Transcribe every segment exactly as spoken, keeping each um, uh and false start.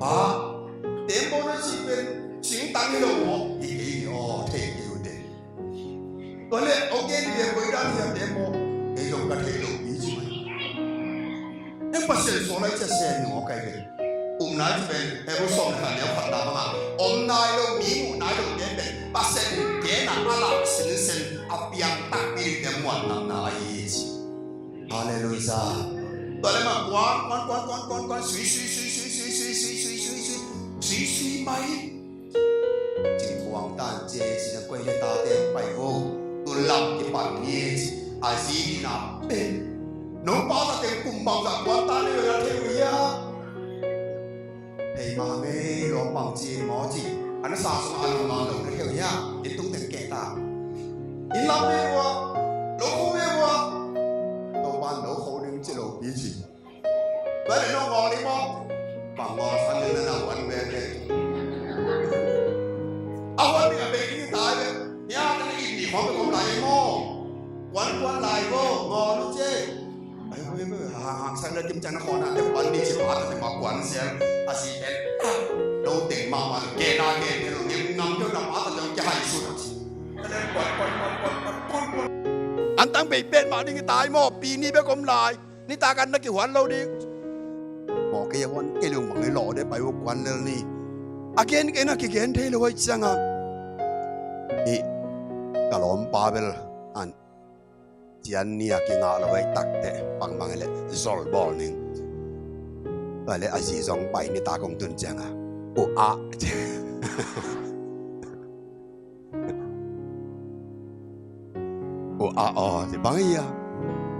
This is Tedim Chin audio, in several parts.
Pa, tembaw na cih pen singtang hi lo maw? Hi kei hi aw, thei kei uh teh. Tua leh aw gen bia koi dan hiam tembaw? Kei zong ka thei lo pi ci mai. Heng Pasian sual lai cia sem hi maw kai pen? Upna ci pen Hebru sawm le khat neu khatna bangah om nai lo, mi muh nai lo te pen Pasian in gen a, a lak sinsen a piang takpi ding te muan natna ahi hi ci. Halleluiah. Tua leh mah kuan kuan kuan kuan kuan kuan sui sui sui sui sui sui sui sui sui sui sui sui mai. Cingkuang tan cia ci, nang koi le tate pai vo. Tun lam kipan ni ci. A zi dina pen, no pa ta teng kum bang za kuan ta le la thei uh hia? Thei mah ngei lo bang ci maw ci. An sa sung an mang lo na thei uh hia? In tung teng keh ta. In lam ve ua. Lo kho ve ua. Lo ban lo kho ding ci lo pi ci. Tua leh nong ngol ding maw? Bang ngol sang ding na na huan ve ve. A huan ding a bei ding tai ve. Nia ka na it ding khong ve khong lai maw? Kuan kuan lai vo, ngol uh ce. Ai ve ve, ha ha sang na kim cang na khon na te kuan ni ci pa ta te ma kuan sial. A si en. Lo teng ma ma ke na ke te lo ngem ngam yo na pa ta lo ke hai su. Ka na kuan kuan kuan kuan kuan kuan kuan. An tang bei pet ma ding tai maw? Pi ni be kom lai. Nitak an na kihuan lo ding. Mawh kei a huan kei leng bang i lawh de pai uh kuan lel ni. A gen kei na kigen thei lo ahi cianga. Hih ka lawmpa bel an cian ni a kingah lo ahi takteh bangbang i leh zol bawl ning. Tua leh a zi zong pai nitak kong tun cianga. Uh ah. Ko a aw ci bang hi a.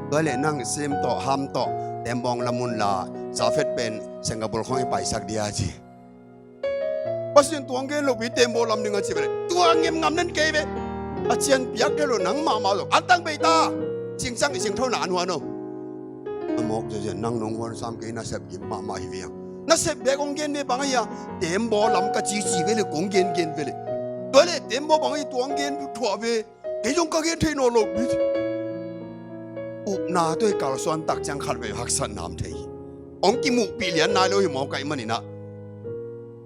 Tua leh nang Sem tawh Ham tawh tembaw hong lam un la, Jafet pen Singapore khawng i paisak ding a ci. Pasian tuang gen lopi tembaw lam ding a ci ve leh tua ngem ngam nen kei ve. A cian piak thei lo nang mahmah lo. An tang bei ta. Cingcang i cingtho na an huan o. A mawk ziazia nang nong huan sam kei nasep gim mahmah hi ve ang. Nasep bek hong gen ve bang ahi a, tembaw lam ka cici ve le kong gengen ve le. Tua le tembaw bang ahi tuang gen thuah ve. Kei zong ka gen thei nawn lo bit. Upna tawh i kalsuan tak ciang khat ve haksatna om thei hi. Hong kimuhpih lian nai lo hi mawk ahih maninah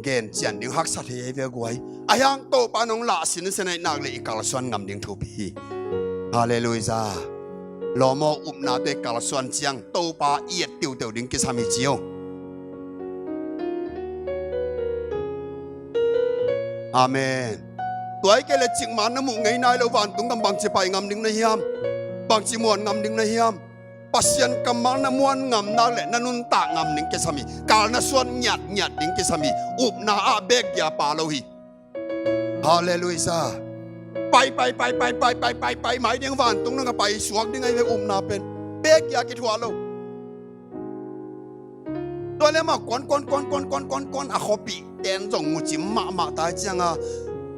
gen cian ding haksa thei ahi ve guai. A hiang Topa nong lah sinsen ahih nak le i kalsuan ngam ding thupi hi. Halleluiah. Lawm aw, upna tawh i kalsuan ciang Topa i et tiuteu ding kisam hi ci o. Amen. Tua hi kei le cikmah na muh ngei nai lo vantung gam bangci pai ngam ding na hiam? Bangci muan ngam ding na hiam? Pasian kammal na muan ngam nak le na nuntak ngam ding kisam hi. Kal na suan ngiatngiat ding kisam hi. Upna ah bekgia pa lo hi. Halleluiah. Pai pai pai pai pai pai pai mai ding vantung nang a pai suak ding ahi ve upna pen. Bekgia kithuah lo. Tua le mah kuan kuan kuan kuan kuan kuan kuan a khuapih ten zong ngucim mahmah tai cianga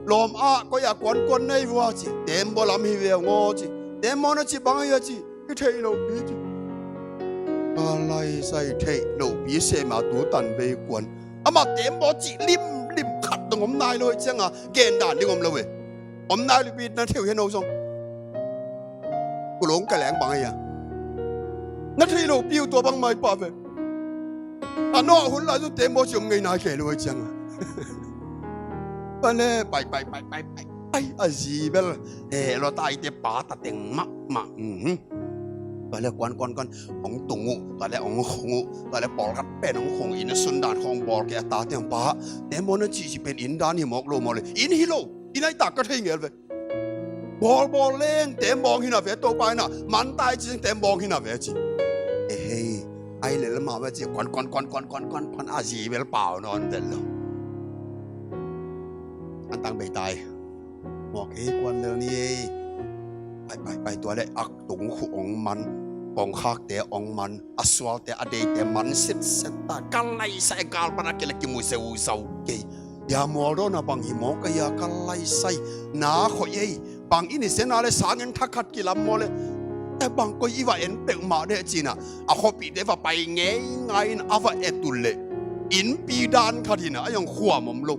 lawm ah koi a kuan kuan nei vua ci. Tembaw lam hi ve ngaw ci. Tembaw na ci bang ahi a ci. I theih lopi ci. Ka laisai theih lopi sema tu tan vei kuan. Amah tembaw cih limlim khat dong om nai lo hi cianga gen dan ding om lo e. Om nai lopi na thei uh hian ho zong. Kulong ka leng bang ahi a. Na theih lopi uh tua bang mai pah ve. A nawh hun lai zong tembaw cih om ngei nai kei lo hi cianga. Pale pai pai pai pai pai. Ai a zi bel he lo tai te pa ta teng mahmah. Tua le kuan kuan kuan hong tung uh, tua le hong khong uh, tua le pawlkhat pen hong khong in a sundan khong bawl kei a ta tiang pa. Tembaw na cihcih pen in dan hi mawk lo maw le in hi lo. In ahi tak ka thei ngel ve. Bawlbawl leng tembaw hina ve Topa hina mantai cih tembaw hina ve cih. Ehei. Ai lel mah ve cih kuan kuan kuan kuan kuan kuan kuan a zi bel pau nawn vel lo. An tang bei tai. Mawk ei kuan lel ni ei. Pai pai pai tua le ak tung khu ong man. Kongkhakte ong man. A sualte a deite man sitset ta. Ka laisai gal pana kila kimu seu zau kei. Dia mual dona bang hi mawk ei a ka laisai. Na khoi ei. Bang in i sena le sangin thakhat kilam maw le. E bang koi i va en peuhmah deh cina. A khopite va pai ngei ngai in a va et ul le. Innpi dan khat hina a yong khuam om lo.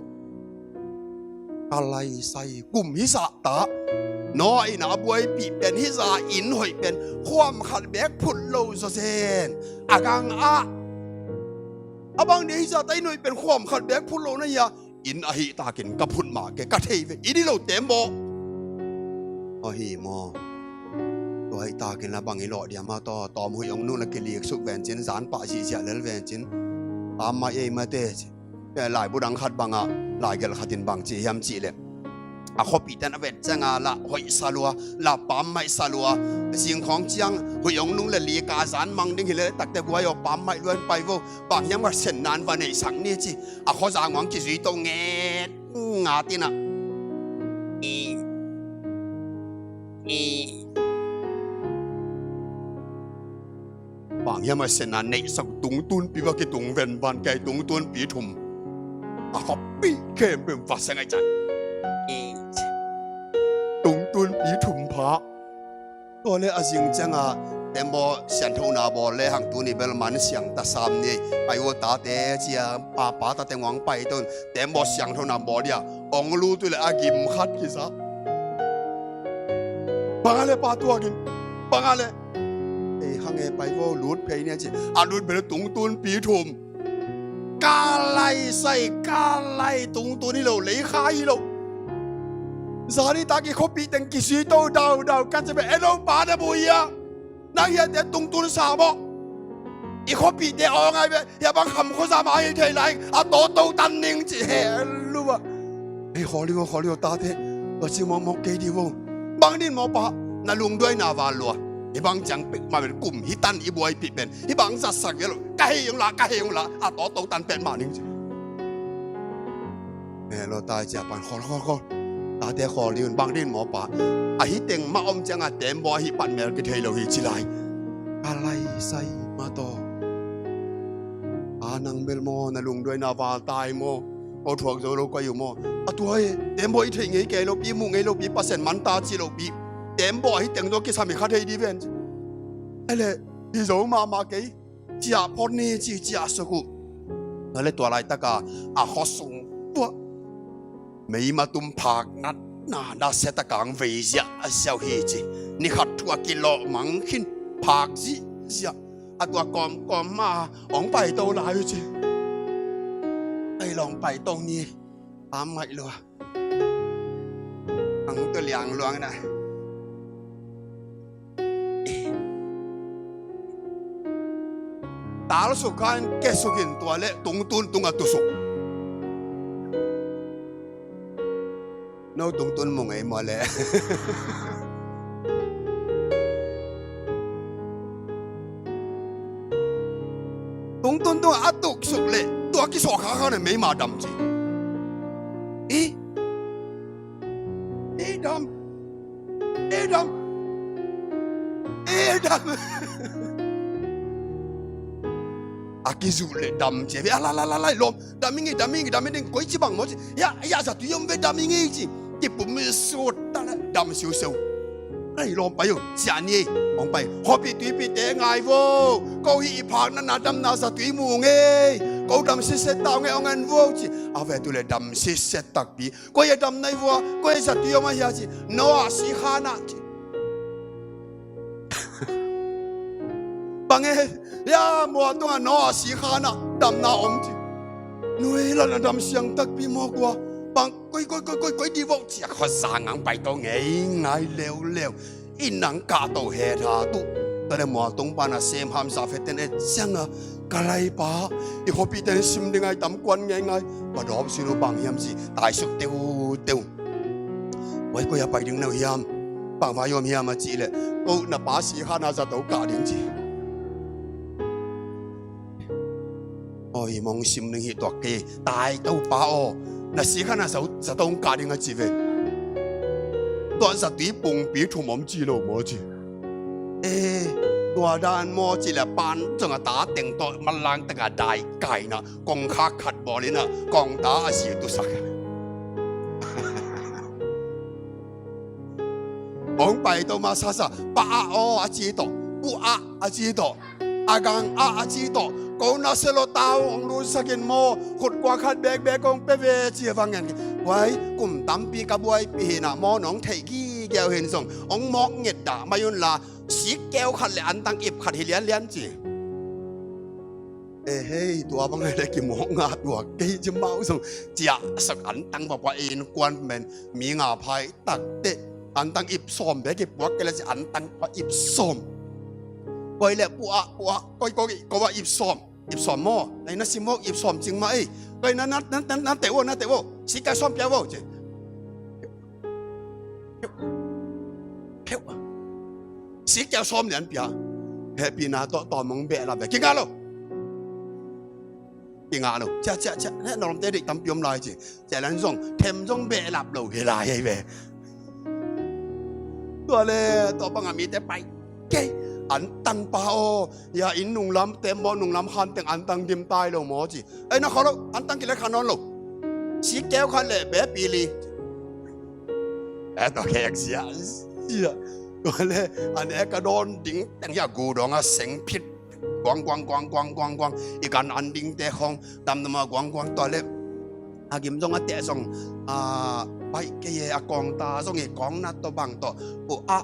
Ka laisai kum hizah ta. Noah in a buaipih pen hizah inn hoih pen khuam khat beek phut lo zawzen. A gang ah a bang dia hizah ta inn hoih pen khuam khat beek phut lo na hia. Inn ahih takin ka phut mah kei ka thei ve. Inn hi lo tembaw. Ahi maw? Tua ahih takin la bang i lawh dia mah tawh tawm huih hong nung la kiliksuk vencin zan pah zihziah lel vencin. Tam mah ei mate ci. Laibu dang khat bangah laigelh khat in bang ci hiam cih leh a khuapihte na vet cianga lah hoih sa lua, lah pam maih sa lua. Zingkhawng ciang huih hong nung le lika zan mang ding hi le takte guai aw pam maih lua in pai vo. Bang hiam khat senna in va neihsak ni ci. A khuazang hong kizui to nget ngat inah. I, i. Bang hiam a senna neihsak tungtunpi va kitung venvan kei tungtunpi thum. A khuapih khempeuh va seng ai can. I, tungtunpi thum pha. Tua le a zing cianga tembaw sianthona bawl le hang tuni bel man siang ta sam ni. Pai uh tate cia papa tate nguang pai ton tembaw sianthona bawl dia ong lut uh le a gim khat kisa. Bang a le pa tuakin bang a le ei hang e pai vo lut phei nia ci. A lut bel tungtunpi thum. Ka laisai ka lai tungtun hi lo leikha hi lo. Zani tak i khuapih teng kisui to daudau ka ci ve e lo pa na bu ia. Nang hiate tungtun sa maw. I khuapihte aw ngai ve. Hia bang kham khuazam a hi thei lai a tawto tan ning ci he lua. Ei khawl hi vo khawl hi vo tate. Tua ci mawkmawk kei di vo. Bang din mawpa na lungduaina val lua. Hi bang ciang pek ma vel kum hi tan i buaipih pen. Hi bang zatsak ve lo. Ka hei ung la ka hei ung la a tawto tan pen mah ning ci. Melo tai cia pan khawl khawl khawl. Tate khawl dih un bang din mawpa. A hi teng mah om cianga tembaw a hi pan mel kithei lo hi ci lai. Ka laisai mah tawh. A nang bel maw na lungduaina val tai maw. Ko thuak zo lo koi uh maw. A tua hi tembaw i theih ngei kei lopi muh ngei lopi Pasian manta ci lopi. Tembaw a hi teng zaw kisam hi kha thei dih ven ci. Ele hi zo mahmah kei. Ciah phot ni ci ciah suk uh. Tua le tua laitaka a khuasung tuah meima tum phak natna nasia takang vei ziah a ziau hi ci. Nikhat thu a kilawh mang khin phak zihziah. A tua kawmkawm ma hong paito lai uh ci. Ei lawng paito ni. Pam ngaih lua. Ang tua liang luang na. Tal suk khan ke sukin tua le tungtun tunga tusuk. No tungtun mung ei maw le. Tungtun tunga a tuksuk le tua kisawh kha khan a meima dam ci. I Ei dam. Ei dam. Ei dam. A kizuh le dam ci ve a la la la la lawm. Dam i ngei dam i ngei dam i ding koi ci bang maw ci. Ya ya zatui om ve dam i ngei ci. Kipum i sut ta la dam siuseu. Ai lawm pai uh ciah ni ei hong pai. Khuapih tuipihte ngai vo. Ko hi i phak na na dam na zatui mu ngei. Ko dam siset ta ngei hong en vo ci. A ve tu le dam siset takpi. Koi a dam nai vua koi a zatui om a hia ci. Noah si khanah ci. Bang e hia mual tungah Noah si khanah damna om ci. Nui lana dam siang takpi mawk ua. Bang koi koi koi koi koi di vok ci a khuazang ang pai to ngei ngai leuleu. I nang kahto hetha tuh. Tua le mual tung pana sem hamsa feten et sianga ka laipa i khuapihte sim ding ai tam kuan ngeingai. Padawp sin uh bang hiam ci taisuk teuteu. Wai koi a pai ding no hiam? Bang vai om hiam a cih leh ko na pa si khana zato kah ding ci. Aw hi mong sim ning hi tuak kei. Tai to pa aw. Na si khana zato kah ding a ci ve. Tua zatui pungpi thum om ci lo maw ci. E tua dan maw ci le pan zong a ta teng tawh manlang taka dai kaina kong khak khat bawlina kong ta a si tusak. Hong pai to ma sasa pa ah aw a ci tawh pu ah a ci tawh. A gang ah a ci tawh ko na selo tau hong lutsakin maw khut kua khat bekbek kong pe ve ci a va ngen. Tua hi, kum tampi ka buaipih hi na maw, nong theih gige uh hi zong hong mawk nget dah mai un la, sikkeu khat le antang ip khat hi lianlian ci. E hei, tua bang le kimawk ngah tuak kei ci, amau zong ciahsak antang pahpah, innkuan pen mi nga phai takteh antang ip sawm bek kipuak kei le ci, antang pah ip sawm. Koi le puah puah, koi koi ko ah ip sawm. Ip sawm maw? Nai na sim maw, ip sawm cing mah ei. Koi na na na na na teh uh, na teh uh. Sikkeu sawm pia uh ci. Peuh. Sikkeu sawm lian pia. Hehpihna tawh tawm hong behlap ve. Kingah lo. Kingah lo. Ciah ciah ciah. Heh, na lawmte deih tampi om lai ci. Ciah lan zong them zong behlap lo hi lai hi ve. Tua le tua bangah mite pai kei. Antang pa aw, ya inn nunglam, tembaw nunglam khan teng antang dim tai lo maw ci. Ei, na khawh lo, antang kilek kha nawn lo. Sikkeu khat le bepi li. E, tua khek sia sia. Tua le an e ka dawn ding teng ya gu dong a seng phit. Guang guang guang guang guang guang. I kan an dingte khong damdam a guang guang, tua le a gim zong a teh zong a baih kei e, a kawng ta zong i kawng na tawh bang tawh. Pu ah,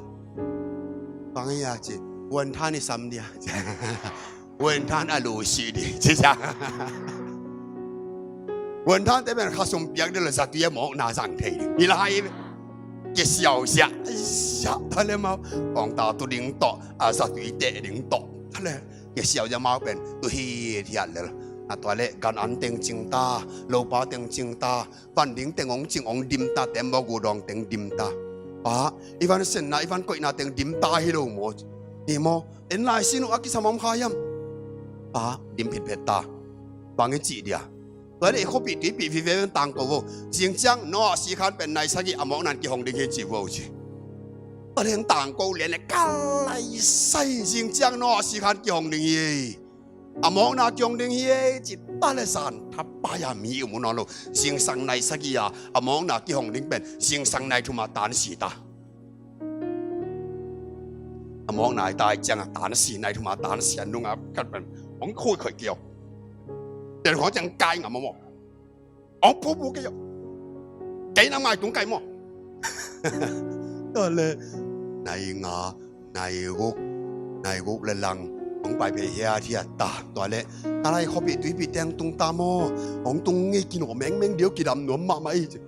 bang ia ci. Wuan than i sam dia. Wuan than a lu si di ci sia. Wuan than te pen kha sum piak di lo zatui a mawkna zang thei di. Hi lai kisiau sia sia. Tua le mau kawng ta tu ding tawh, a zatui teh ding tawh. Tua le kisiau sia mau pen tu hi thiat lel. A tua le gan an teng cing ta, lopa teng cing ta, van ding teng hong cing hong dim ta, tembaw gu dong teng dim ta. Pa, i van senna, i van koihna teng dim ta hi lo maw? Hi maw? En lai sin uh a kisam om kha hiam? Pa, dim phitphet ta. Bang i cih dia. Tua le i khuapih tuipih vive ven tangko vo. Zing ciang Noah sikhan pen nai sagih a mawkna in kihong ding hi ci vo ci. Tua le tangko lian le ka lai sai, zing ciang Noah sikhan kihong ding hi. A mawkna kihong ding hi ei ci ta le zan thapai a mi um uh nawn lo. Zingsang nai sagih a a mawkna kihong ding pen zingsang nai thum a tansi ta. A mawkna i tai ciang a tansi, nai thum a tansi a nung a khat pen hong khuikhoih kei aw. Ten khong ciang kai ngam a maw. Hong phupu kei aw. Kei na mai tung kai maw. Tua le nai nga, nai guk, nai guk le lang hong pai phei hiathiat ta. Tua le ka lai khuapih tuipih teng tung ta maw. Hong tung ngei kinawh mengmeng diau, kidam nuam mahmah ei ci.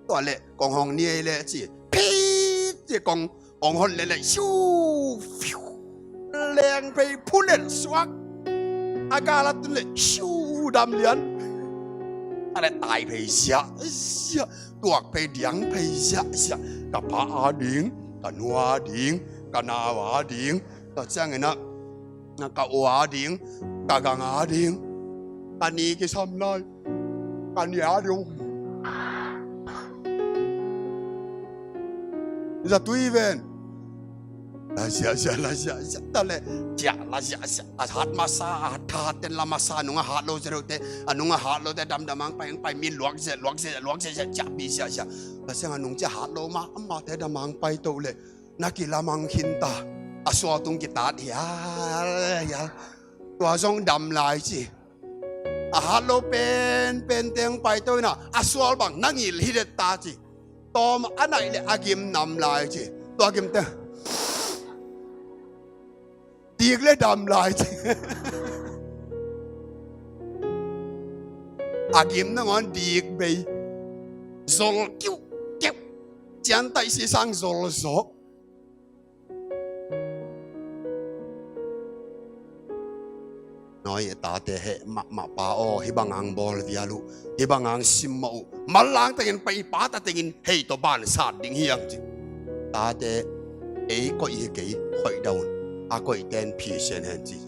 Tua le kong hong ni ei le ci. Phit ci kong hong hon le le siu fiu. Leng phei phulet suak. A gal a tun le siu dam lian. A le tai phei siah siah. Tuak phei diang phei siah siah. Ka pa a ding, ka nu a ding, ka nau a ding. Tua ciangin ah ka u a ding, ka gang a ding. Ka ni kisam lai. Ka ni a ding. Zatui ven. La sia sia, la sia sia. Ta le cia la sia sia. A hat masa, a hat, hat ten la masa, a nung a hat lo sia lo te, a nung a hat lo te damdam ang pai ang pai, mi luak sia luak sia luak sia sia, cia pi sia sia. La sia a nung cia hat lo ma, ama te dam ang pai to le. Na kilamang khin ta. A sual tung kitat hial hial. Tua zong dam lai ci. A hat lo pen pen teng paito ina, a sual bang na ngil hi det ta ci. Tawm a naih le a gim nam lai ci. Tua gim te dik le dam lai ci. A gim nangawn dik bei. Zol kiuh kiuh. Ciantaih sisang zol zawk. Nawi, tate heh mahmah pa aw, hih bang ang bawl vial uh, hih bang ang simmawh uh, manlang tengin pai, pa ta tengin hei tawh bansat ding hi ang ci. Tate, ei koih hi kei, hoih dawn, a koih ten phisian hen ci.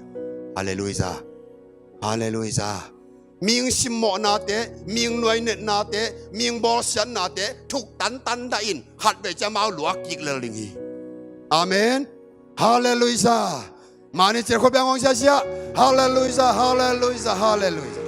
Halleluiah. Halleluiah. Ming simmawhnate, ming nuainetnate, ming bawlsiatnate thuk tantan dahin khatvei ciang amau luak kik lel ding hi. Amen. Halleluiah. Mani cian khuapiang hong siasia. Halleluiah, halleluiah, halleluiah.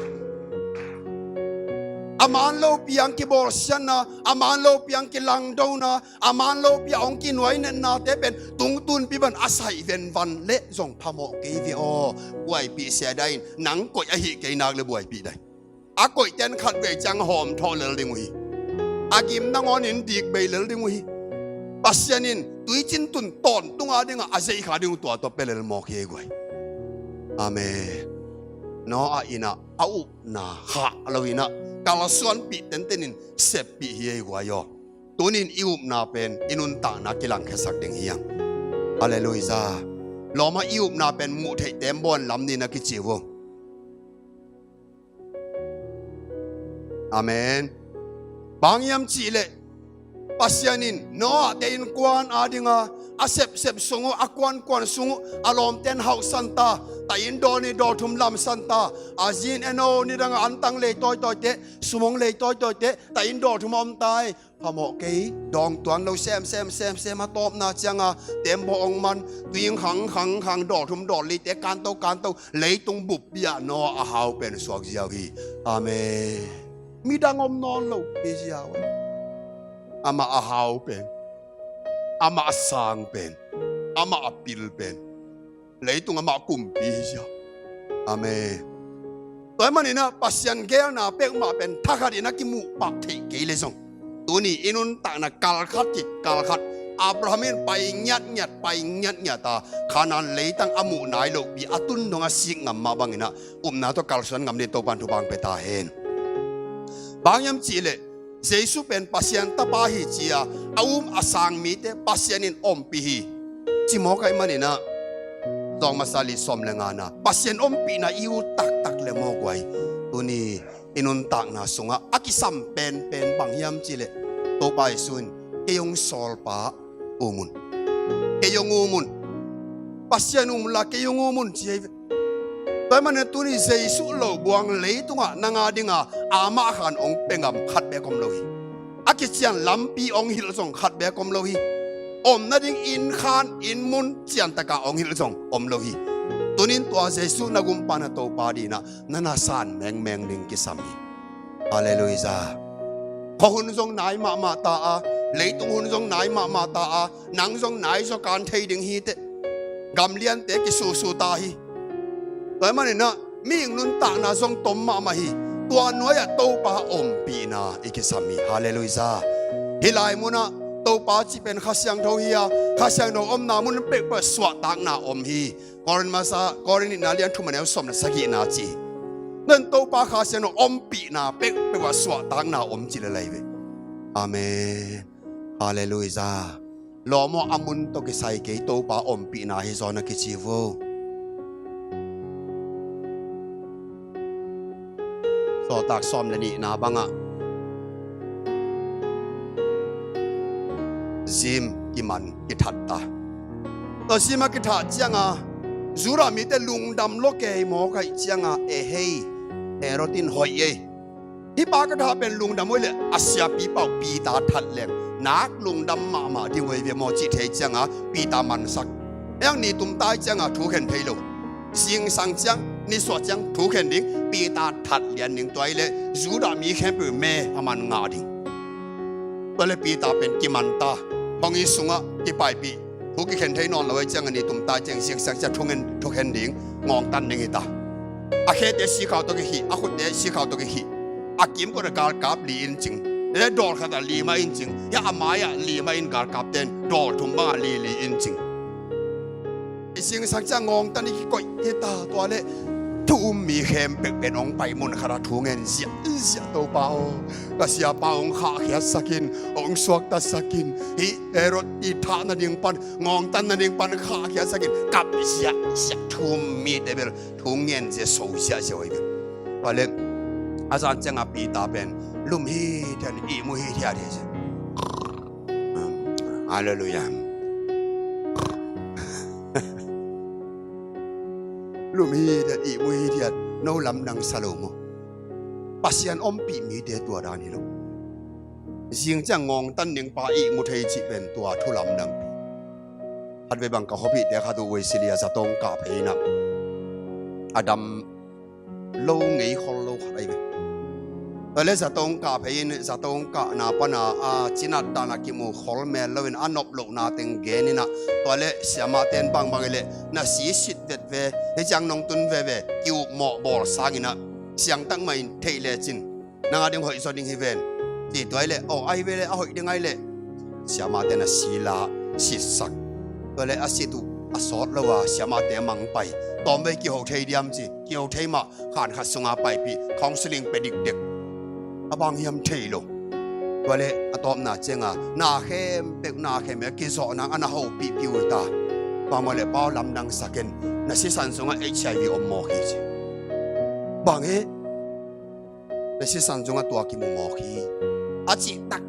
A man lopi ang kibawlsiatna, a man lopi ang kilangdona, a man lopi a hong kinuainetnate pen tungtunpi ban a saih venvan le zong phamawh kei ve aw. Buaipih sia dahin, nang koih ahi kei nak le buaipih dahin. A koih ten khatvei ciang hawm thawh lel ding uh hi. A gim nangawnin dik bei lel ding uh hi. Pasian in tuicin tun tawntung a dingah a zeih kha ding uh tua tawh pia lel mawk hi ei guai. Amen. Noah in ah a upna khah lo in ah kalsuanpih tentenin seppih hi ei guai aw. Tunin i upna pen i nuntakna kilangkhiasak ding hi hang. Halleluijah. Lawm ah i upna pen muh theih teembaw in lam ni in a kici uh. Amen. Bang hiam cihleh Pasian in Noah te innkuan a dinga a sepsep sung uh, a kuankuan sung uh a lawmten hauhsan ta, ta inn dawl nih dawl thum lamsan ta, a zin eno nidanga antang lei tawitawite, sumong lei tawitawite, ta inn dawl thum a om ta ei. Phamawh kei, dawng tuan lo semsem semsem a tawpna cianga teembaw hong man, tuing khang khang khang, dawl thum dawl lite kanto kanto, leitung buppi ah Noah a hau pen suak ziau hi. Amen. Midang om nawn lo hi ziau ei. Amah a hau pen, amah a sang pen, amah a pil pen, leitung amah kumpi hi ziau. Amen. Tua ahih maninah Pasian geelna peuhmah pen thakhatin a kimuh pah theih kei leh zong, tuni i nuntakna kalkhat kikalkhat Abraham in pai ngiatngiat, pai ngiatngiat a, Kanaan leitang a muh nai lohpi a tun dong a sik ngam mah banginah upna tawh kalsuan ngam dingin Topan thupha pia ta hen. Bang hiam cihleh Jesu pen Pasian Tapa hi ci-a a um a sang mite Pasian in ompih hi, ci mawk ahih maninah, Zawng masa li sawm le ngana Pasian ompihna i ut taktak le mawk uh ei. Tuni i nuntakna sungah a kisam penpen bang hiam cihleh Topa Jesu in, kei hong sawlpa um un. Kei hong um un. Pasian um la kei hong um un ci hi ve. Tua ahih manin tuni Jesu lo buang leitungah nang a dinga amah khan hong pia ngam khat beek om lo hi. A kician lampi hong hilh zong khat beek om lo hi. Om nading inn khan inn mun ciantaka hong hilh zong om lo hi. Tunin tua Jesu na gumpa na Topa dinah na na san mengmeng ding kisam hi. Halleluijah. Khuahun zong nai mahmah ta a, leitung hun zong nai mahmah ta a, nang zong nai zaw kan thei ding hi teh. Gamliante kisusu ta hi. Tua ahih maninah mihing nuntakna zong tom mahmah hi. Tua nuai-ah Topa ompihna i kisam hi. Halleluijah. Hih lai munah Topa cih pen Kha Siangtho hi-a, Kha Siangtho omna mun peuhpeuh suahtakna om hi. Korin masa, Korin nihna lian thum a neu sawm le sagihna ci hi. Tua in Topa Kha Siangtho ompihna peuhpeuh ah suahtakna om ci lel hi ve. Amen. Halleluijah. Lawm aw, a mun tawh kisai kei Topa ompihna hi zaw na kici uh. Sawltak sawm le nihna bangah zim kiman kithat ta. Tua zim a kithat cianga Judah mite lungdam lua kei mawk ahih cianga, e hei, Herod in hoih ei. Hih pa ka thah pen lungdam uh leh a siapipa uh Peter that leng nak lungdam mahmah ding uh hi ve maw cih thei cianga Peter mansak. Hiang ni tum tai cianga thu khen thei lo. Zingsang ciang, nisuah ciang thu khen ding, Peter that lian ding, tua hileh Judah mi khempeuh me a man ngah ding. Tua hileh Peter pen kiman ta, thong i sungah kipaipih, thu kikhen thei nawn lo ahih ciangin ni tum tai ciang zingsang ciang thu khen, thu khen ding, ngawngtan ding hi ta. A khete sikhau tawh kikhih, a khutte sikhau tawh kikhih. A kimkot ah galkap li in cing. Tua hileh dawl khatah li mah in cing. Hiah a mai-ah li mah in galkapte in dawl thum bangah li li in cing. Zingsang ciang ngawngtan i kikoih hi ta, tua hileh thu um mi khempeuh pen hong pai mun khatah thu ngen ziahziah, Topa aw, ka siapa hong khahkhiatsak in, hong suaktasak in, hih Herod i thah nading pan, ngawngtan nading pan khahkhiatsak in, kap ziahziah, thu um mite bel thu ngen zia so ziahziah uh hi ve. Tua hileh a zan ciangah Peter pen lum hithiat, ihmu hithiat hi. Halleluijah. Lum hithiat, ihmu hithiat, no lamdang sa lo maw? Pasian ompih mite tua dan hi lo. Zing ciang ngawngtan ding pa ihmu thei cih pen tua thu lamdang. Khatvei bang ka khuapihte khat uh Wesley a zato hong kah phei inah a dam lo ngei khol lo khat ahi ve. Tua hileh zato hong kah phei in, zato hong kahna pana a cinat dan a kimu khol mel loin a nop lohna teng gen inah, tua hileh siamahte in bangbang hileh na sisit vet ve, hih ciang nong tun veve, ki-upmawh bawl sanginah siangtak mahin theih lecin nang a ding hoih zaw ding hi ven. Ci tua ahih leh, aw, ahi ve leh a hoih ding ahih leh, siamahte na sila sitsak. Tua leh a sit uh a sawt lo a siamahte mangpai. Tawmvei kiho thei diam ci, kiho thei mah, khan khat sunga paipih, counseling pia dikdek. A bang hiam thei lo. Tua leh a tawpna cianga na khempeuh, na khempeuh a kizawh nang a na hopihpih uh hi ta. Bang mawh leh pau lamdang sak in, na sisan sungah H I V om mawk hi ci. Bang hi? Na sisan sungah tua kimu mawk hi. A cih tak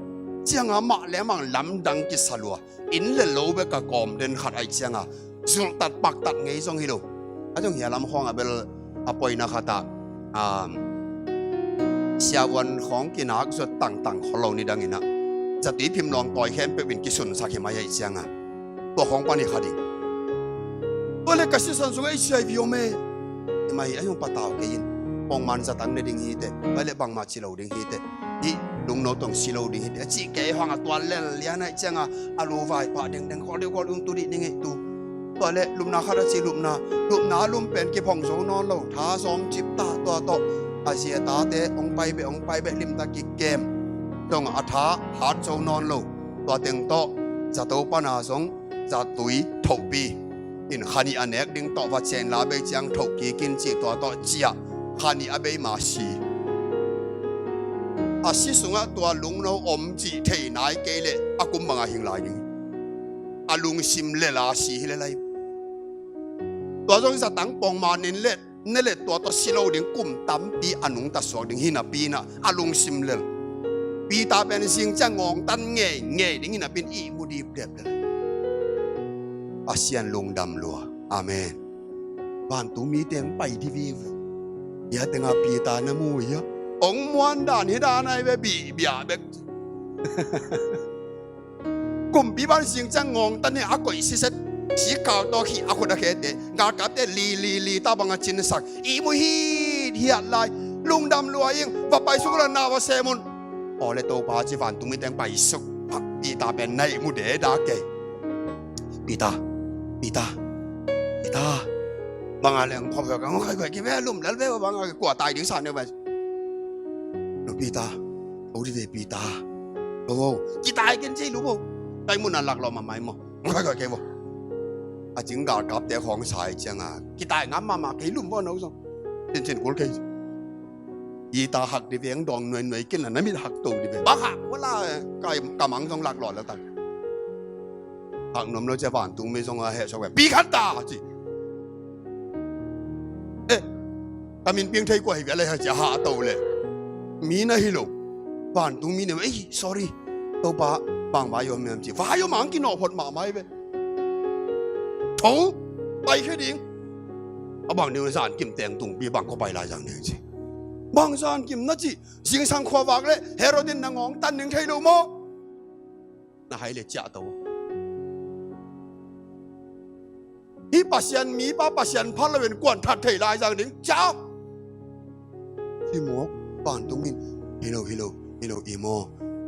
cianga mah leh mang lamdang kisa lua. Inn le lo bek a kawm den khat ahih cianga zulhtat paktat ngei zong hi lo. A zong hia lam khawng a bel a poina khat ah, um, siavuan khawng kinak zuat tangtang khol lo ni dangin ah, zatui phim lawng tawi khempeuh in kisunsak hi mai ahih cianga tua khawng pan hi kha ding. Tua leh ka sisan sungah H I V om e. Hi mai, a zong patau kei in. Pongman zatang ne ding hi teh. Tua leh bangmah ci lo ding hi teh. Hih lungno tawh si lo ding hi teh a cih kei hang a, tua lel lian ahih cianga a lu vaipah dengdeng, khawl ding khawl ding, tu dih ding hi tu. Tua leh lupna khat a ci, lupna, lupna a lum pen kiphong zo nawn lo, tha zawm cip ta, tua tawh a zi a tate hong pai beh, hong pai beh, limtak kikem. Dong a tha hat zo nawn lo. Tua teng tawh zato pana zong zatui thohpi in, kha nih a nek ding tawh va ciah in la, bei ciang thoh kik in ci, tua tawh ciah, kha nih a bei ma si. A si sungah tua lungno om cih thei nai kei leh a kum banga hing lai ding. A lungsim lel a si hi lel lai. Tua zong zatang pongman in leh ne leh tua tawh si lo ding, kum tampi a nungta suak ding hi napi in ah a lungsim lel. Peter pen zing ciang ngawngtan ngeingei ding hi napi in ihmu dipdep lel. Pasian lungdam lua. Amen. Vantung mite hong pai di vive. Hia tengah Peter na mu hia? Hong muan dan hi dan ahi ve, bihbia bek. Kumpi ban zing ciang ngawngtan hi a, koih siset, sikkau tawh khih a khut a khete, galkapte li li li ta banga cinsak. Ihmu hithiat lai. Lungdam lua ing, va paisuk la, na va sem un. Aw le Topa ci, vantung mite hong paisuk. Peter pen na ihmu deda kei. Peter, Peter, Peter. Banga leng khop hek ang khai khai ki ve lum lal ve banga kua tai ding sa ne ba. Lo Peter, lo di ve Peter. Lo vo, kitai ken ci lo vo. Kai mun a lak lo ma mai mo. Khai khai kei vo. A cing galkapte khawng sa hi cianga kitai ngam mahmah kei lum vo no zong. Cincin kul kei. Peter hak di veng dawng nuainuai kin la na mit hak to di veng. Bang hak wala kai kamang zong lak lo la tak. Hak nuam lo cia vantung mi zong a heh sok ve. Pi khat ta ci. Eh, ka min piang thei kua hi ve la ha cia ha to le. Mi na hi lo. Vantung mi ne, eh, sorry. Topa, bang vai om hiam ci. Vai om ang kinawh phot mahmah hi ve. Tho, pai khe ding. A bang ding zankim teng tungpi bang ko pai lai zang ding ci. Bang zankim na ci. Zingsang khua vak le Herod in na ngawngtan ding thei lo maw? Na hai le ciah to. Hih Pasian mipa Pasian phal lo in kuan that thei lai zang ding ciah. Hi maw? Vantung in, hi lo, hi lo, hi lo, i maw?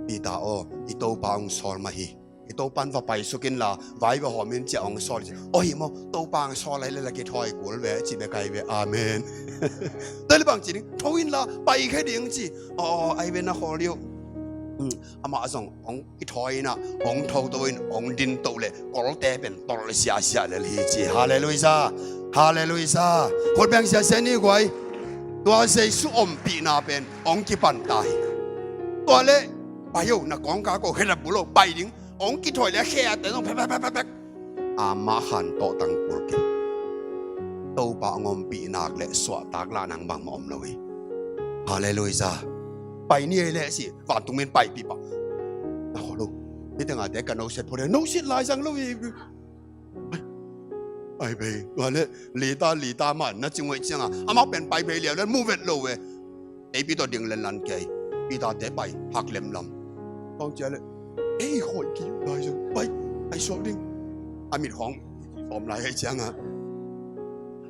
Peter aw, i Topa hong sawl mah hi. I Topa in va paisuk in la, vai va hawm in ciah hong sawl hi ci. Aw hi maw? Topa hong sawl ahi le la kithawi kul ve ci bek ahi ve. Amen. Tua le bang ci ding, tho in la, pai khe ding ci. Aw, ahi ve na khawl dih uh. Hmm, amah zong hong kithawi in a, hong tho to in, hong din to le kolte pen tol siasia lel hi ci. Halleluiah. Halleluiah. Khut beng siasia ni guai. Tua Jesu ompihna pen hong kipan ta hi. Tua le pai o, na kawngka ko khedap bulo pai ding. Hong kithawi le khe a te zong pek pek pek pek pek. Amah khan tawh tang kul kei. Topa hong ompih nak le suahtak lah nang bangmah om lo hi. Halleluiah. Pai ni ei le si, vantung min paipih pah. Na khaw lo. Hih tengah te ka no set phot le, no set lai zang lo hi. Pai bei, tua le, lita, lita man na cing uh ei cianga amau pen pai bei liau le mu vet lo ve. Ei pi tawh ding lenlan kei. Peter te pai hak lemlam. Kong cia le, ei khoi ki lai zong pai, pai suak ding. A mit khawng sawm lai hei cianga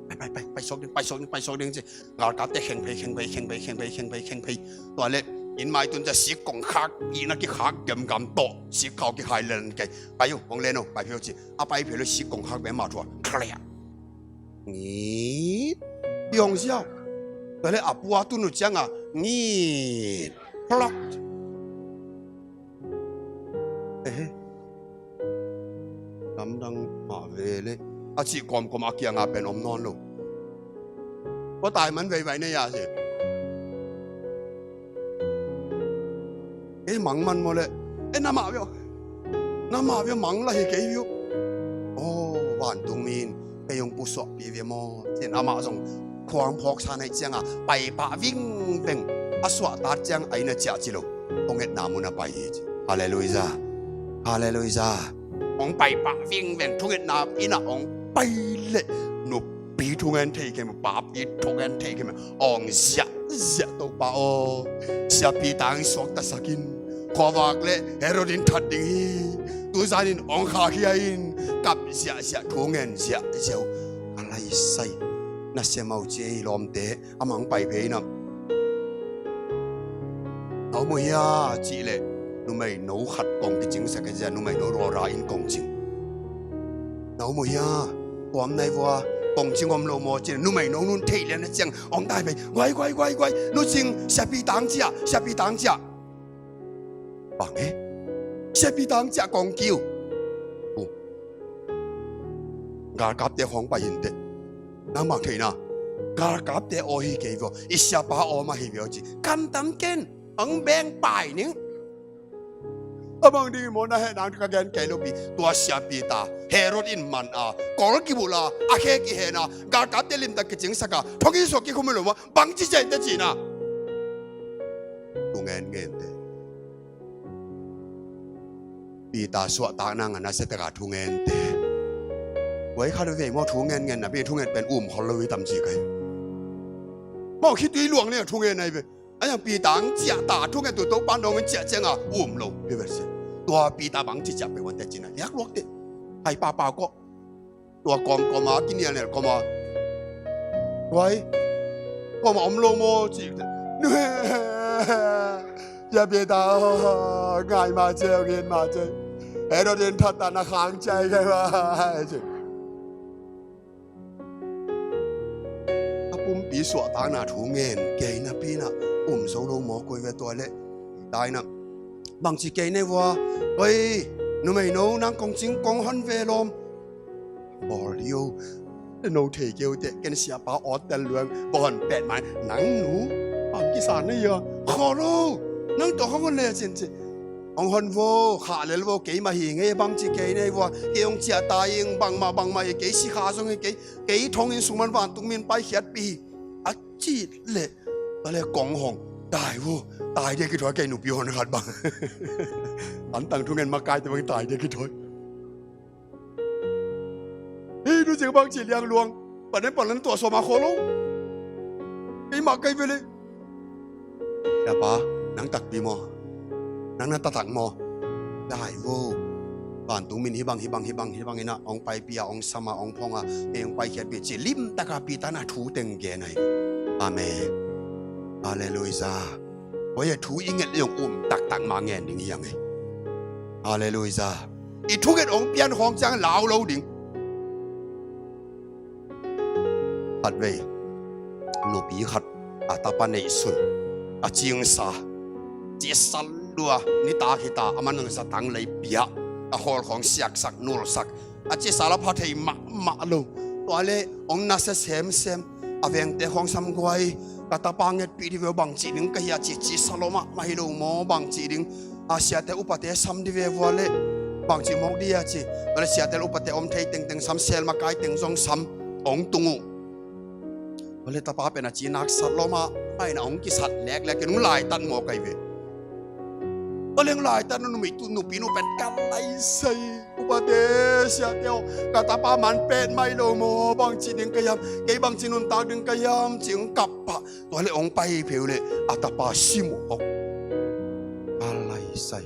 pai, pai, pai, pai suak ding, pai suak ding, pai suak ding ci. Galkapte kheng phei, kheng phei, kheng phei, kheng phei, kheng phei, kheng phei. Tua le, inn mai tun cia sik kong khak, ina kikhak gemgam tawh sik khau kikhai lenlan kei. Pai uh, kong len uh, pai phei uh ci. A pai phei le sik kong khak ve ma thua. Khlea. Ngit. Pi hong siau. Tua le a pua tun uh cianga ngit. Plok. Eh, lamdang mah ve le, a cih kawmkawm a kiangah pen om nawn lo. Kua tai man veivai nei a si. Ei mang man maw le? Ei, namah veu, namah veu mang la hi kei veu. Aw, vantungmi in kei hong pusuahpih ve maw, ci-in amah zong khuang phawksa na hih ciangah paipah vingveng. A suahtak ciang a inn ah ciah ci lo, thungetna mun ah pai hi ci. Halleluiah. Halleluiah. Hong paipah vingveng, thungetna inn ah hong pai leh nupi thungen thei kei maw, papi thungen thei kei maw, awng ziahziah, Topa aw, siapi tang suaktasak in, khuavak le Herod in that ding hi, tuzan in hong khahkhia in, kap ziahziah, thungen ziahziah uh. A laisai, na sem uh ci ei lawmte. Amah hong pai phei in ah, na om uh hia cih leh, numeino khat kong kicingsak hi ci a, numeino rualra in kong cing. Na om uh hia, tua om nai vua, kong cing om lo maw cih leh, numeino nun theih lian na ciang hong tai phei. Guai, guai, guai, guai, nu cing, siapi tang ciah, siapi tang ciah. Bang e? Siapi tang ciah kong kiu. Uh. Galkapte khawng pai inteh. Nang bang theihna? Galkapte aw hi kei vua, i siapa aw mah hi veu ci. Kamtam ken, hong beng pai ning. A bang ding maw, na heh nang ka gen kei lo pi. Tua siapi ta Herod in man a, kol kibulh a, a khe kihen a, galkapte limtak kicingsak a, thong in suak kikhum lo maw, bangci ciah inteh cihna. Thu ngen ngen te. Peter suahtakna ngah nasia taka thu ngen te. Guai, khat veve maw, thu ngen ngen na pi, thu ngen pen um khol lo hi tam ci kai. Maw, khitui luang le thu ngen nai ve. A yang Peter ang ciah ta, thu ngen tu Topa dong in ciah ciang a um lo hi ve se. Tua Peter bangci ciah pe wan te cihna, liak luak te. Hai papa ko. Tua kawmkawm a, kinialnial kawm a. Guai, kawm a om lo maw cih. Sia Peter, ngai ma ceu, ngen ma ceu. Herod in thatta na khang ciai kei ma cih. A pumpi suahtakna thu ngen kei napi in a um zo lo maw, koi ve tua le. Peter in a bangci kei nei vua. Oi, numeino nang kong cing kong hon ve lawm. Bawl dih o. No thei kei uh teh, ken siapa awt tel luang, bawl pet mai, nang nu bang kisa na hia? Khawl o, nang tawh hong hon le cin ci. Hong hon vo, khah lel vo, keimah hi ngei bangci kei nei vua, kei hong ciah ta ing, bangmah bangmah hi kei, sikha zong hi kei, kei thong in sung man vantungmi in paikhiatpih hi. A cih leh, a le kong hong, tai vo, tai dia kithuai kei nupi hon khat bang. Antang thungen makaite bang tai dia kithuai. Hei, nu cing bang ci liang luang. Panen panen tua sawma khawl lo. Keimah kai ve le. Siapa, nang takpi maw? Nang na taktak maw? Dai vo. Vantungmi in hih bang, hih bang, hih bang, hih bang in a hong paipih a, hong sam a, hong phong a, hei hong paikhiatpih ci limtak a Peter in a thu teng gen ahi. Amen. Halleluiah. Tua hi a thu i nget le hong um taktak ma ngen ding hi hang e. Halleluiah. I thunget hong pian khawng ciang lau lo ding. Khatvei nupi khat a tapa neihsun a cingsa, cisa lua, nitak hita a man zatang lei pia, a khawl khawng siaksak nulsak, a cisa la pha thei mahmah lo. Tua le hong nasia semsem, a vengte khawng sam guai, ka tapa ngetpih dih ve, bangci ding ka hia ci, cisa lo mahmah hi lo maw, bangci ding. A siate upate sam dih ve vua le, bangci mawk dih a ci. Tua le siate le upate om thei tengteng sam, sel makai teng zong sam, hong tung uh. Tua le tapa pen a ci naksat lo mahmah in a hong kisat leklek in hong laitat maw kai ve. Tua le hong laitat na nupi tu, nupi nu pen ka laisai. Upate, siate aw, ka tapa man pet mai lo maw, bangci ding ka hiam, kei bangci nuntak ding ka hiam ci hong kap pah. Tua le hong pai phei uh le a tapa sim uh hok. A laisai.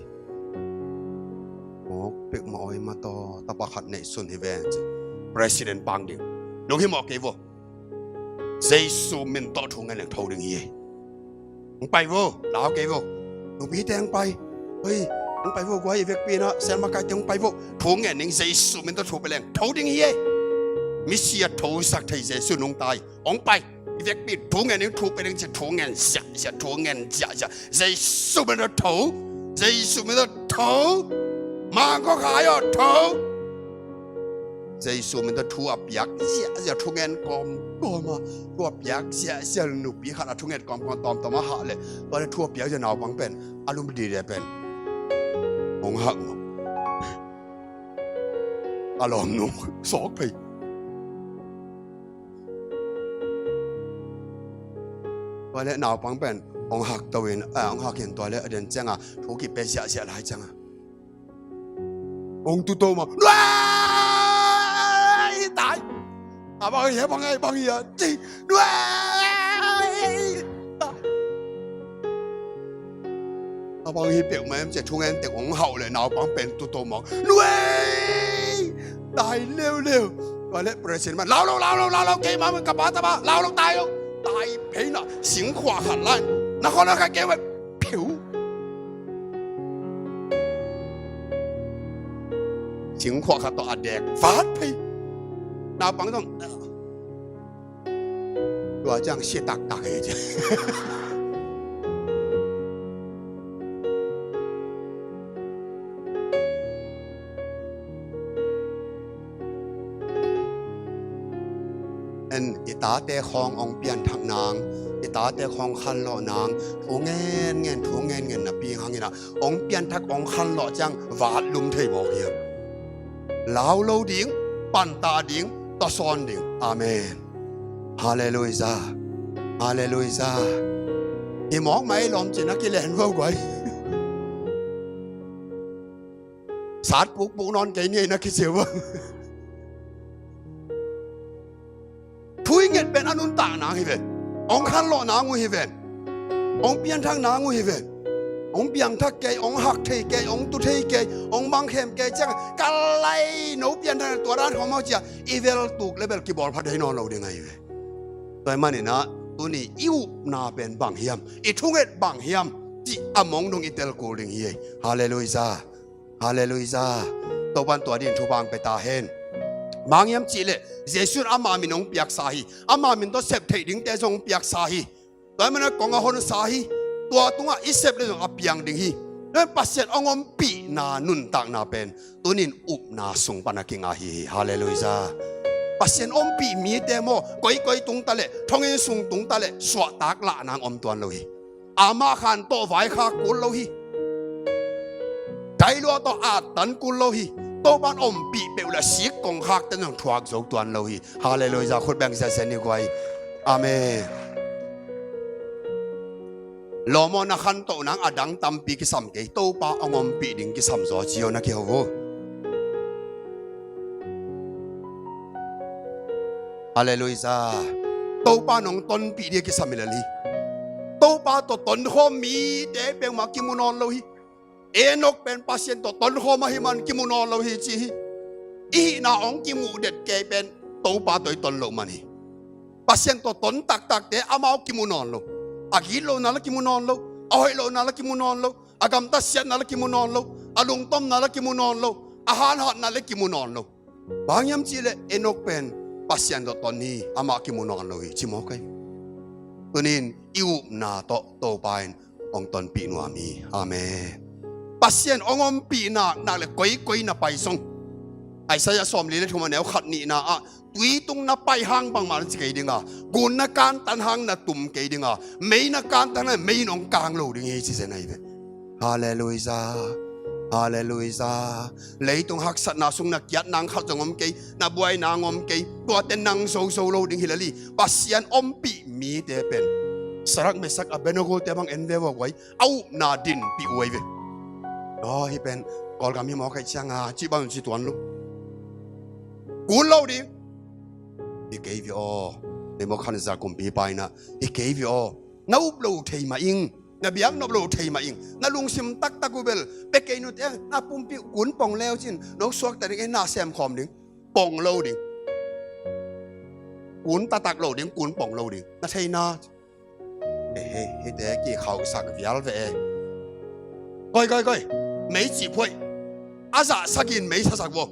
Mawk pek mah oi mah taw, tapa khat neihsun hi ven ci. President pang ding. Lunghimawh kei vo. Jesu min tawh thu ngen leng tho ding hi ei. Hong pai vo, lau kei vo. Nupite hong pai. Hoi, hong pai vo, guai, i vekpi in a sel makaite hong pai vo. Thu ngen ning, Jesu min tawh thu pia leng tho ding hi ei. Misia thosak thei Jesu nungta hi. Hong pai. I vekpi thu ngen ning, thu pia ning ci, thu ngen ziahziah, thu ngen ziahziah. Jesu min tawh tho. Jesu min tawh tho. Mangkawkhai aw, tho. Jesu min tawh thu a piak ziahziah, thungen kawmkawm a, thu a piak ziahziah nupi khat a thunget kawmkawm tawmtawm a hah leh, tua leh thu a piak ziah naupang pen a lum dide pen hong hak mawk. A lawmnu sawk phei. Tua leh naupang pen hong hak to in, a, hong hak in tua leh a den ciangah thu kipia ziahziah lai ciangah hong tuto mah. Nuai! Tai! A bang hia, bang hia, bang hia, ci. Nuai! Tai! A bang hi peuhmah em ci a thungen teng hong hauh leh naupang pen tuto mah. Nuai! Tai leuleu. Tua leh president mah, lau lo, lau lo, lau lo, keimah mah ka pa tapa, lau lo, tai lo. Tai phei na, singkhuah khat lai. Na khuan a khat kei mah, phiu. Singkhuah khat tawh a dek vat phei. Naupang zong tua ciang sia taktak hi ci. En, i tate khawng hong pianthak nang, i tate khawng khanlawh nang, thu ngenngen, thu ngenngen napi hangin ah hong pianthak, hong khanlawh ciang vatlum thei mawk hiam? Lau lo ding, pantah ding, tawsawn ding. Amen. Halleluijah. Halleluijah. Hi mawk mah ei lawm cin a kilen vo guai. Sat pukpuk nawn kei ni ei na kici vo. Thu i nget pen a nuntak nang hi ven. Hong khanlawh nang uh hi ven. Hong pianthak nang uh hi ven. Hong piangthak kei, hong hak thei kei, hong tu thei kei, hong mangkhem kei ciang ka lai no pianthak tua dan khawm aw ci a i vel tuk le bel kibawl pha thei nawn lo ding ahi ve. Tua ahih manin ah tuni i upna pen bang hiam, i thunget bang hiam cih a mong dong i tel kul ding hi. Halleluijah. Halleluijah. Topa'n tua dingin thupha hong pia ta hen. Bang hiam cih leh Jesu in ama min hong piaksa hi. Ama min tawh sep theih dingte zong hong piaksa hi. Tua ahih manin ah kong a honsa hi. Tua tungah i sep leh zong a piang ding hi. Tua ahih manin Pasian hong ompihna nuntakna pen tuni-in upna sung pan a kinga hi hi. Halleluijah. Pasian ompih mite maw, koikoi tung ta leh, thonginn sung tung ta leh suahtak lahna hong om tuan lo hi. Amah khan tawh vaikhak kul lo hi. Dailua tawh attan kul lo hi. Topa'n ompih peuh leh sik kongkhakte zong thuak zo tuan lo hi. Halleluijah. Khut beng siasia ni guai. Amen. Lawm aw, na khantoh nang a dang tampi kisam kei, Topa hong ompih ding kisam zaw ci aw, na kiho vo. Halleluijah. Topa nong tonpih ding kisam hi lel hi. Topa tawh tonkhawm mite peuhmah kimu nawn lo hi. Enok pen Pasian tawh tonkhawm ahih man kimu nawn lo hi ci hi. I hihna hong kimuh det kei pen Topa tawh i ton loh man hi. Pasian tawh ton taktakte amau kimu nawn lo. A gitlona la kimu nawn lo. A hoih lohna la kimu nawn lo. A gamtat siatna la kimu nawn lo. A lungtomna la kimu nawn lo. A hanhatna la kimu nawn lo. Bang hiam cih leh Enok pen Pasian tawh ton hi, amah kimu nawn lo hi ci mawk hi. Tuni-in i upna tawh Topa in hong tonpih nuam hi. Amen. Pasian hong ompih nak nak leh koikoi na pai zong, Isaiah sawmli le thum a neu khat nihna ah, tui tung na pai hang bangmah na ci kei ding a, gun na kantan hang na tum kei ding a, mei na kantan hang mei in hong kang lo ding hi ci zen ahi ve. Halleluijah. Halleluijah. Leitung haksatna sung na kiat nang khat zong om kei, na buai nang om kei, tuate nang zozo lo ding hi lel hi. Pasian ompih mite pen Sadrak, Mesak, Abednego te bang en ve vo guai, a upna dinpih uh ahi ve. Aw, hih pen Kawlgam hi mawk ahih ciangin cih bang ci tuan lo. Kul lo ding. Hi kei ve aw. Nei mawk khan za kumpipa in ah, hi kei ve aw. Na up lo thei mah ing. Na biak nop lo thei mah ing. Na lungsim taktak uh bel, pia kei nute, na pumpi uh kun pong leu cin, nong suakta ding, eh, na sem khawm ding. Pong lo ding. Kun taktak lo ding, kun pong lo ding. Na theihna. Eh, eh, hihte kikhauhsak vial ve e. Koi, koi, koi. Mei cih phuai. A zah sagih in mei sasak vo.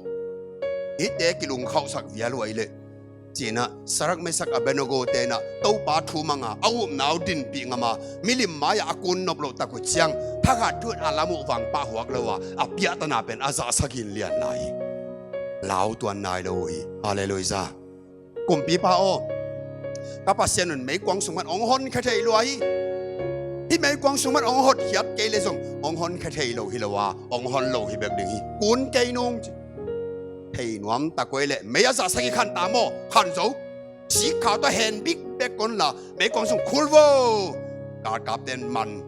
Hihte kilungkhauhsak vial uh ahih leh Cinah Sadrak, Mesak, Abednego tenah Topa thu manga a upna uh dinpih ngama milim mai-ah a kun nop loh tak uh ciang thakhat thu-in a lam uh vangpah huak lo a, a piahtana pen a zahsakin lian lai hi. Lau tuan nai lo uh hi. Halleluiah. Kumpipa aw, ka Pasian un meikuang sung pan hong honkhia thei lua hi. Hih meikuang sung pan hong hotkhiat kei le zong hong honkhia thei lo hi lo a, hong hon lo hi bek ding hi. Kun kei nung ci. Thei nuam tak uh hi leh mei a zahsak hi. Khan ta maw? Khan zo. Sikkhau tawh hen bikbek kon la meikuang sung khul vo. Galkapten man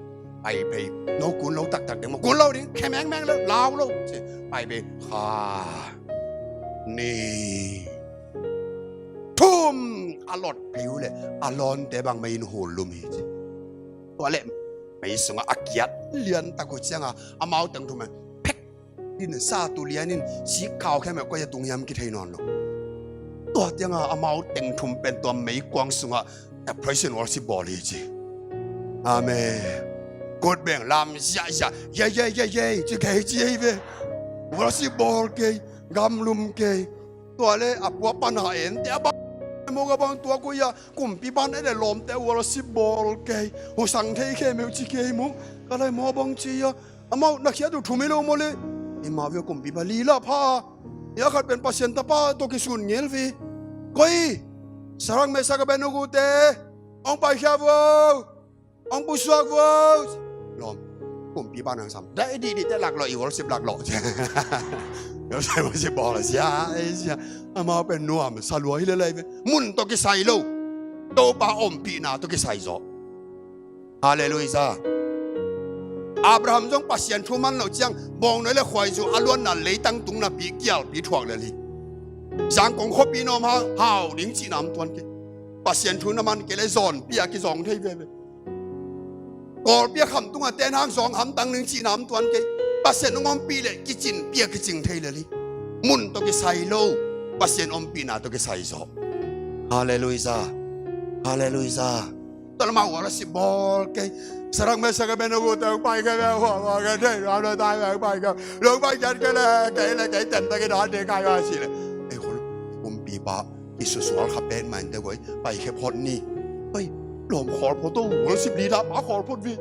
pai phei. No kun lo taktak ding maw? Kun lo ding. Khe mengmeng lo, lau lo ci. Pai phei. Kha, ni, thum. A lot phei uh leh a lawnte bang mei in hul lum hi ci. Tua leh mei sungah a kiat lian tak uh cianga amau teng thum in phek in sa tu lianin sikkhau khempeuh koi a tung hiam kithei nawn lo. Tua cianga amau teng thum pen tua meikuang sungah a praise and worship bawl hi ci. Amen. Kut beng lam ziahziah, ye ye ye ye ci kei ci hi ve. Worship bawl kei, gamlum kei. Tua le a pua pana ente a bang mawk a bang tua koi a kumpipa na le lawmte worship bawl kei. Husang thei khempeuh ci kei mawk. Ka lai maw bang ci a amau na khiat uh thum hi lo maw le? Hi mah ve, kumpipa lila pha a. Hih a khat pen Pasian tapa tawh kisun ngel ve. Koi, Sadrak, Mesak, Abednego te hong paikhia vo, hong pusuak vo. Lawm, kumpipa nang sam dai dihdih te laklawh, i worship laklawh. Worship, worship bawl a sia, ei sia. Amau pen nuamsa lua hi le lai ve. Mun tawh kisai lo, Topa ompihna tawh kisai zaw. Halleluiah. Abraham zong Pasian thu man loh ciang bawngnawi le khuaizu a luanna leitang tung napi kialpi thuak lel hi. Zangkong khuapi nuam hang hau ding cihna om tuan kei. Pasian thu na man kei le zawnpi a kizawng thei veve. Kawlpi a kham tungah ten hang zawng hamtang ding cihna om tuan kei. Pasian hong ompih le kicinpi a kicing thei lel hi. Mun tawh kisai lo, Pasian ompihna tawh kisai zaw. Halleluiah. Halleluiah. Tua lamah worship bawl kei. Sadrak, Mesak, Abednego te hong pai kei ve, hua hua kei thei nuam lo tai ve, hong pai kei. Lo pai kei kei le kei le kei tem ta kei dan de kai va si le. Ei khol kumpipa i susual kha pen man te koi paikhia phot ni. Pai lawm khawl phot o, worship leader pa khawl phot vi.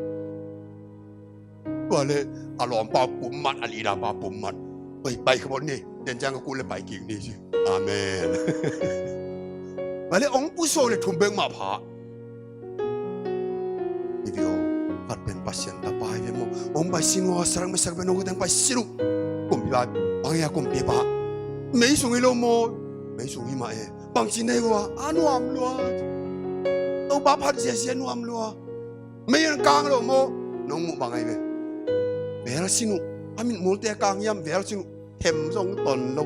Tua le a lawmpa pummat, a leader pa pummat. Oi, pai kha bawn ni, den ciang ka kul le pai kik ni ci. Amen. Tua le ong puso le thum bek mah pha. Hi ve aw, khat pen Pasian ta pai ve maw. Ong pai sin ua, Sadrak, Mesak, Abednego teng pai sin uh. Kumpipa, bang hia kumpipa? Mei sung hi lo maw? Mei sung hi mah e. Bangci nei ua, a nuam lua. Topa phat ziazia nuam lua. Mei in kang lo maw? Nong muh bang ahi ve. Vel sin uh. A mitmulte kang hiam, vel sin uh. Them zong ton lo.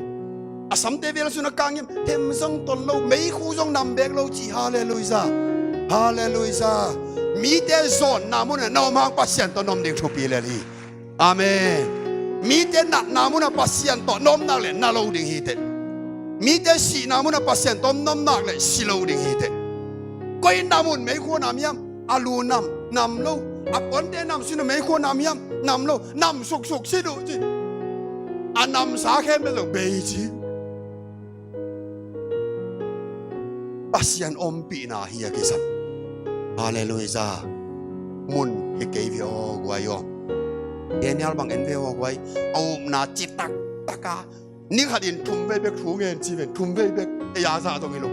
A samte vel sin uh a kang hiam, them zong ton lo. Meikhu zong nam bek lo ci. Halleluiah. Halleluiah. Mite zawnna munah na om hang Pasian tawh na om ding thupi lel hi. Amen. Mite natna munah Pasian tawh na om nak le na lo ding hi teh. Mite sihna munah Pasian tawh na om nak le si lo ding hi teh. Koi nam un meikhu nam hiam? A lu nam, nam lo. A puante nam sin uh meikhu nam hiam? Nam lo. Nam suksuk si duh ci. A namsa khempeuh zong bei ci. Pasian ompihna hi a kisam. Halleluiah. Mun hi kei ve aw guai aw. Daniel bang en ve aw guai. A upna ci taktak a. Ni khat in thum vei bek thu ngen ci ven, thum vei bek. Ei a zah zong hi lo.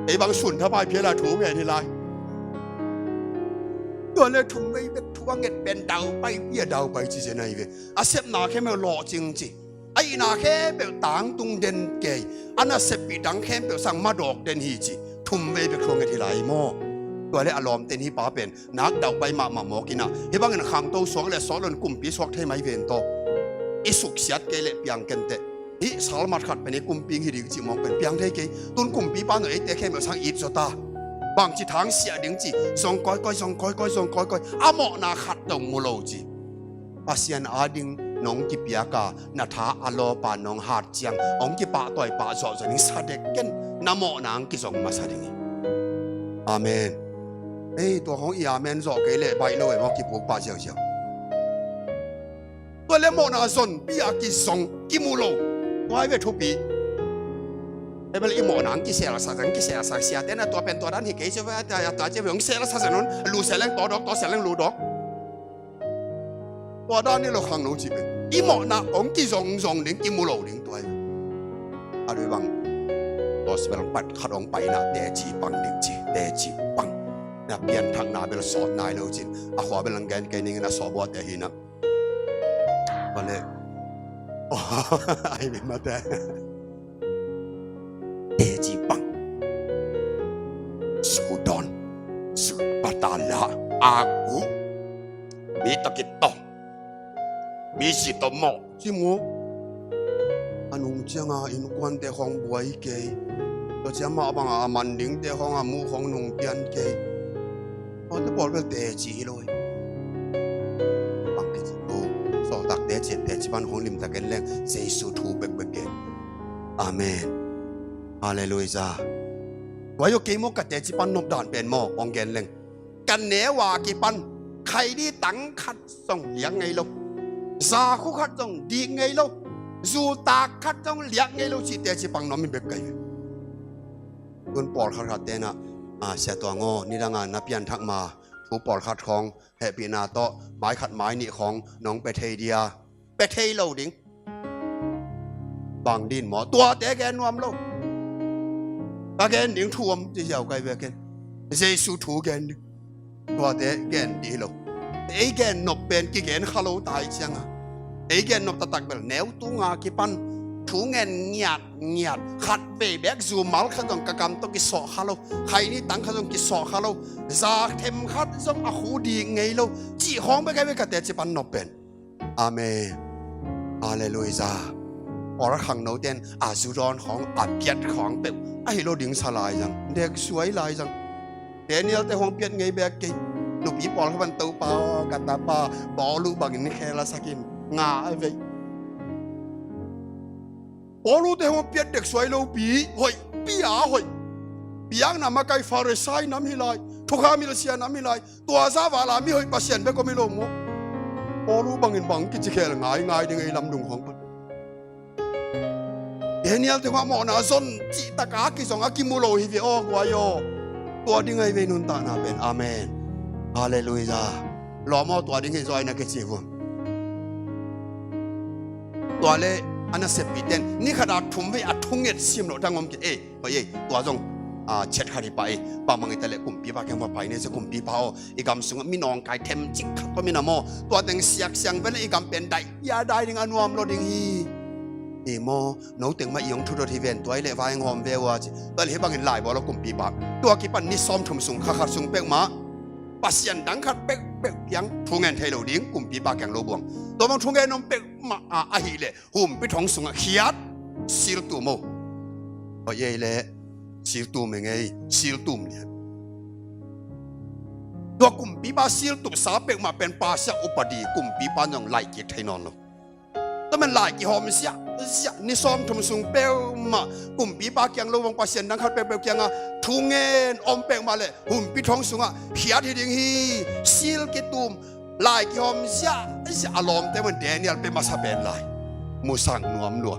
Ei bang sun thapai phial a thu ngen hi lai. Tua le thum vei bek thu a nget pen dau pai, pia dau pai ci zen ahi ve. A sepna khempeuh lawh cing ci. A ihna khempeuh tangtung den kei, a naseppih dang khempeuh sang madawk den hi ci. Thum vei bek thu a nget hi lai maw? Tua le a lawmte in hih pa pen nak dauh pai mahmah mawk inah, hih bangin khangto suak le sawt lo in kumpi suak thei mai ven tawh. I suksiat kei le piang ken teh. Hih salmat khat pen i kumpi hi ding cih mawk pen piang thei kei. Tun kumpipa no eite khempeuh sang it zaw ta. Bangci thang siah ding ci, zong kawikawi, zong kawikawi, zong kawikawi. A mawhna khat dong mu lo ci. Pasian ading nong kipiak a, na tha a lawpa nong hat ciang hong kipahtawi pah zawhzawh ding sa dek ken, na mawhna hong kizong masa ding hi. Amen. Ei, tua hong i amen zawh kei leh baih lo e maw, kipuk pah ziauziau. Tua le mawhna zonpi a kizong kimu lo. Tua hi ve thupi. Bible i mawhna ang kiselsak, ang kiselsak, siate na tua pen tua dan hi kei ci ve, tua ci ve ang selsak zen un, lu seleng tua dok, tua seleng lu dok. Tua dan hi lo khangno ci pen. I mawhna ang kizongzong ding, kimu lo ding tua hi. A lui bang. Gospel pat khat ang paina teci pang ding ci, teci pang. Na pianthakna bel sawt nai lo cin. A khua bel ang gen kei ning na sawt buat te hi na. Vale. Ai mi mate. Teci pang. Sudan. Sukpatala. Aku. Mi takito. Mi sitomo. Simo. A nung cianga innkuante khawng buai kei. Tua cia mah banga a man dingte khawng a muh khawng nung pian kei. Awte pawl bel teci hi lo hi. Bang kici lo. Sawltak teci, teci pan khawng limtak en leng Jesu thu bekbek gen. Amen. Halleluiah. Tua hi kei maw ka teci pan nop dan pen maw, ong gen leng. Ka neu a kipan khaini tang khat zong liak ngei lo. Zakhu khat zong dik ngei lo. Zutak khat zong liak ngei lo cih teci pang nuam hi bek kei. Tun pawlkhat khat tenah, a, Sia Tuang aw, nidanga na pianthak ma thu pawlkhat khawng hehpihna tawh mai khat mai nih khawng nong pe thei dia. Pe thei lo ding. Bang din maw? Tuate gen nuam lo. Ka gen ding thu om ci ziau kai ve ken. Jesu thu gen ding. Tuate gen dih lo. Ei gen nop pen kigen kha lo tai cianga. Ei gen nop taktak bel neu tunga kipan thu ngen ngiat ngiat. Khat vei bek zumal khat zong ka kam tawh kisawh kha lo. Khaini tang khat zong kisawh kha lo. Za them khat zong a khu dik ngei lo. Cih khawng bek ai ve ka teci pan nop pen. Amen. Halleluiah. Pawlkhat khangno ten a zu dawn khawng, a piat khawng peuh ahi lo ding sa lai zang. Dek suai lai zang. Daniel te khawng piat ngei bek kei. Nupi pawlkhat pan Topa aw, ka tapa, bawlu bangin ni khel a sakin nga a vei. Pawlute hong piat dek suai lo pi hoih, pi a hoih. Biakna makai Farisai nam hi lai, thukham hilhsia nam hi lai, tua zah vala mi hoih Pasian bek om hi lo maw? Pawlu bangin bang kici khel ngaingai ding ei lamdung khawng pan. Daniel te hong a mawhna zon cihtaka kizong a kimu lo hi ve aw guai aw. Tua ding ahi ve nuntakna pen. Amen. Halleluiah. Lawm aw tua ding hi zaw ai na kici vun. Tua le a naseppihten ni khat a thum vei a thunget sim loh dang om kei. Ei, hoih ei, tua zong, a, chet khat hi pah ei. Bangmang hi ta le kumpipa kiang va pai ne cia kumpipa aw. I gam sungah minawngkai themcik khat tua minam aw. Tua teng siaksiang vei le i gam pen daih pia dai ding a nuam lo ding hi. Ei maw, no teng mah i hong thudot hi ven tua i le vai ngawm ve ua ci. Tua le hi bangin lai bawl aw kumpipa. Tua kipan ni sawmthum sung kha khat sung peuhmah Pasian dang khat peuhpeuh kiang thu ngen thei lo ding kumpipa kiang lo buang. Tua bang thu ngen om peuhmah a, ahih leh humpi thong sungah khiat siltum o. Hoih ei leh siltum e ngei, siltum lian. Tua kumpipa siltupsa peuhmah pen pasia upadi kumpipa nong laih kik thei nawn lo. Tua men lai kihawm ziahziah ni sawmthum sung peuhmah kumpipa kiang lo vang Pasian dang khat peuhpeuh kiangah thu ngen om peuhmah le humpi thong sungah khiat hi ding hi. Sil kitum lai kihawm ziahziah a lawmte mun Daniel pe masa pen lai musak nuam lua.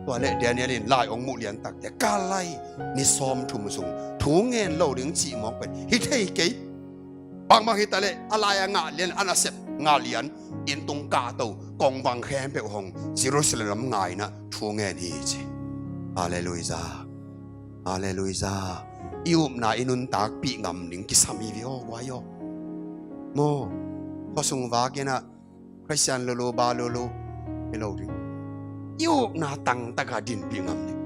Tua le Daniel in lai ong muh lian takte ka lai ni sawmthum sung thu ngen lo ding cih mawk pen hi thei kei. Bangmah hi ta le a lai a ngah lian a nasep ngah lian inn tung kahto kongvang khempeuh hong Jerusalem lam ngaina thu ngen hi ci. Halleluiah. Halleluiah. I upna i nuntakpih ngam ding kisam hi vi aw guai aw. Maw, khuasung vakinah Khristian lulu ba lulu hi lo ding. I upna tangtaka dinpih ngam ding.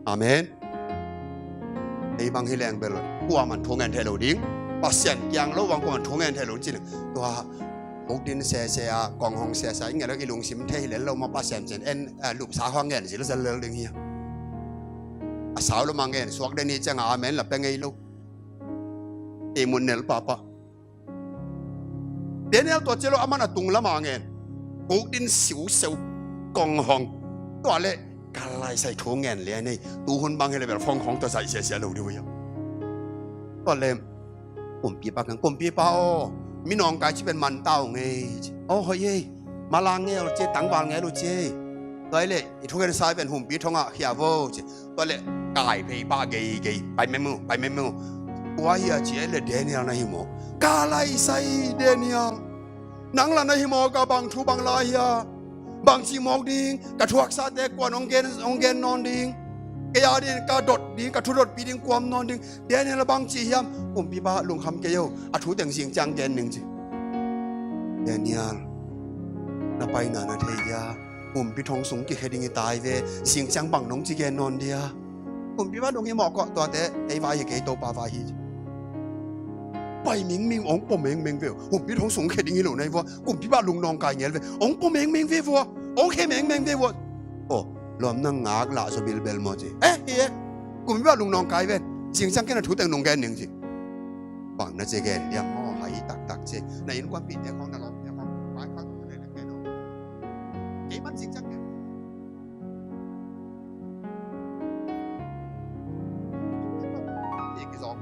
Amen. Ei bang hi leng bel kuaman thu ngen thei lo ding. Pasian kiang lo bang kuaman thu ngen thei lo ding cin. Tua huk din sese a kong hong sese a i ngen lo i lungsim thei hi len lo ma Pasian cin en, eh, lupsa hong ngen zilzel lel ding hi a. A sau lo ma ngen suak den hi cianga amen la pe ngei lo. I mun nel papa. Daniel tua cia lo a man a tung lama ngen. Kuk din siuseu kong hong. Tua le ka laisai thu ngen le a nei. Tuhun bang hi le bel phong hong tua zaih siasia lo di hui a. Tua le kumpipa kang kumpipa aw. Minawngkai ci pen man tau ngei. Aw hoih ei. Mala ngei lo cie tangval ngei lo cie. Tua hi leh i thukhen sa pen humpi thongah khia vo ci. Tua leh kai phei pah geigei, pai mengmeng uh, pai mengmeng uh. Kua hi a ci a, hi leh Daniel na hi maw. Ka laisai Daniel, nang la na hi maw, ka bang thu bang la hi a, bang ci mawk ding, ka thuaksate kuan hong gen, hong gen nawn ding, kei a ding ka dot ding, ka thu dotpih ding kuam nawn ding. Daniel a bang ci hiam? Kumpipa lungkham kei o, a thu teng zing ciang gen ning ci. Daniel, na paina na thei dia, kumpi thong sung kikhe ding hi tai ve, zing ciang bang nong ci gen nawn dia. Kumpipa lung hi mawk aw, tuate ei vai hi kei, Topa vai hi. Pai mingming, ong pua mengmeng ve uh. Kumpi thong sung khe ding hi lo nai vua. Kumpipa lung nawngkai ngel ve. Ong pua mengmeng ve vua. Ong khe mengmeng ve vua. Aw, lawm nang ngak lah zaw bilbel maw ci. Eh, hi e. Kumpipa lung nawngkai ve. Zing ciang ken a thu teng nong gen ning ci. Bang na ci gen diam maw, hai taktak ci. Na innkuanpihte khawng, na lawmte khawng, vai khawng, na lawmte khawng. Kei man zing ciang gen. Kei kizawng.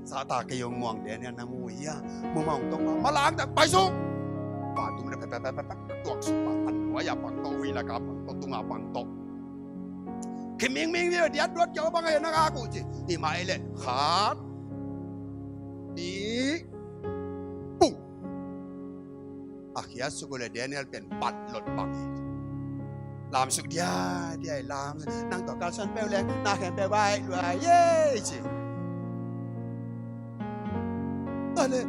Zahtak kei hong muang Daniel na mu hi a. Mu mah hong tong mah, ma langtak pai suk. Vantung na pek pek pek pek pek, tuak suk mah, an nuai a pang tawh, hui lak a pang tawh, tung a pang tawh. Khi mingming ve, diat duat kiau bang a hi na ka ku ci. Hi mah ei leh khat, nih, pung. A khiat suk uh leh Daniel pen bat lot bang hi. Lamsuk diai diai lam. Nang tawh kalsuan peuh leh na khempeuh vai lua ye ci. Tua leh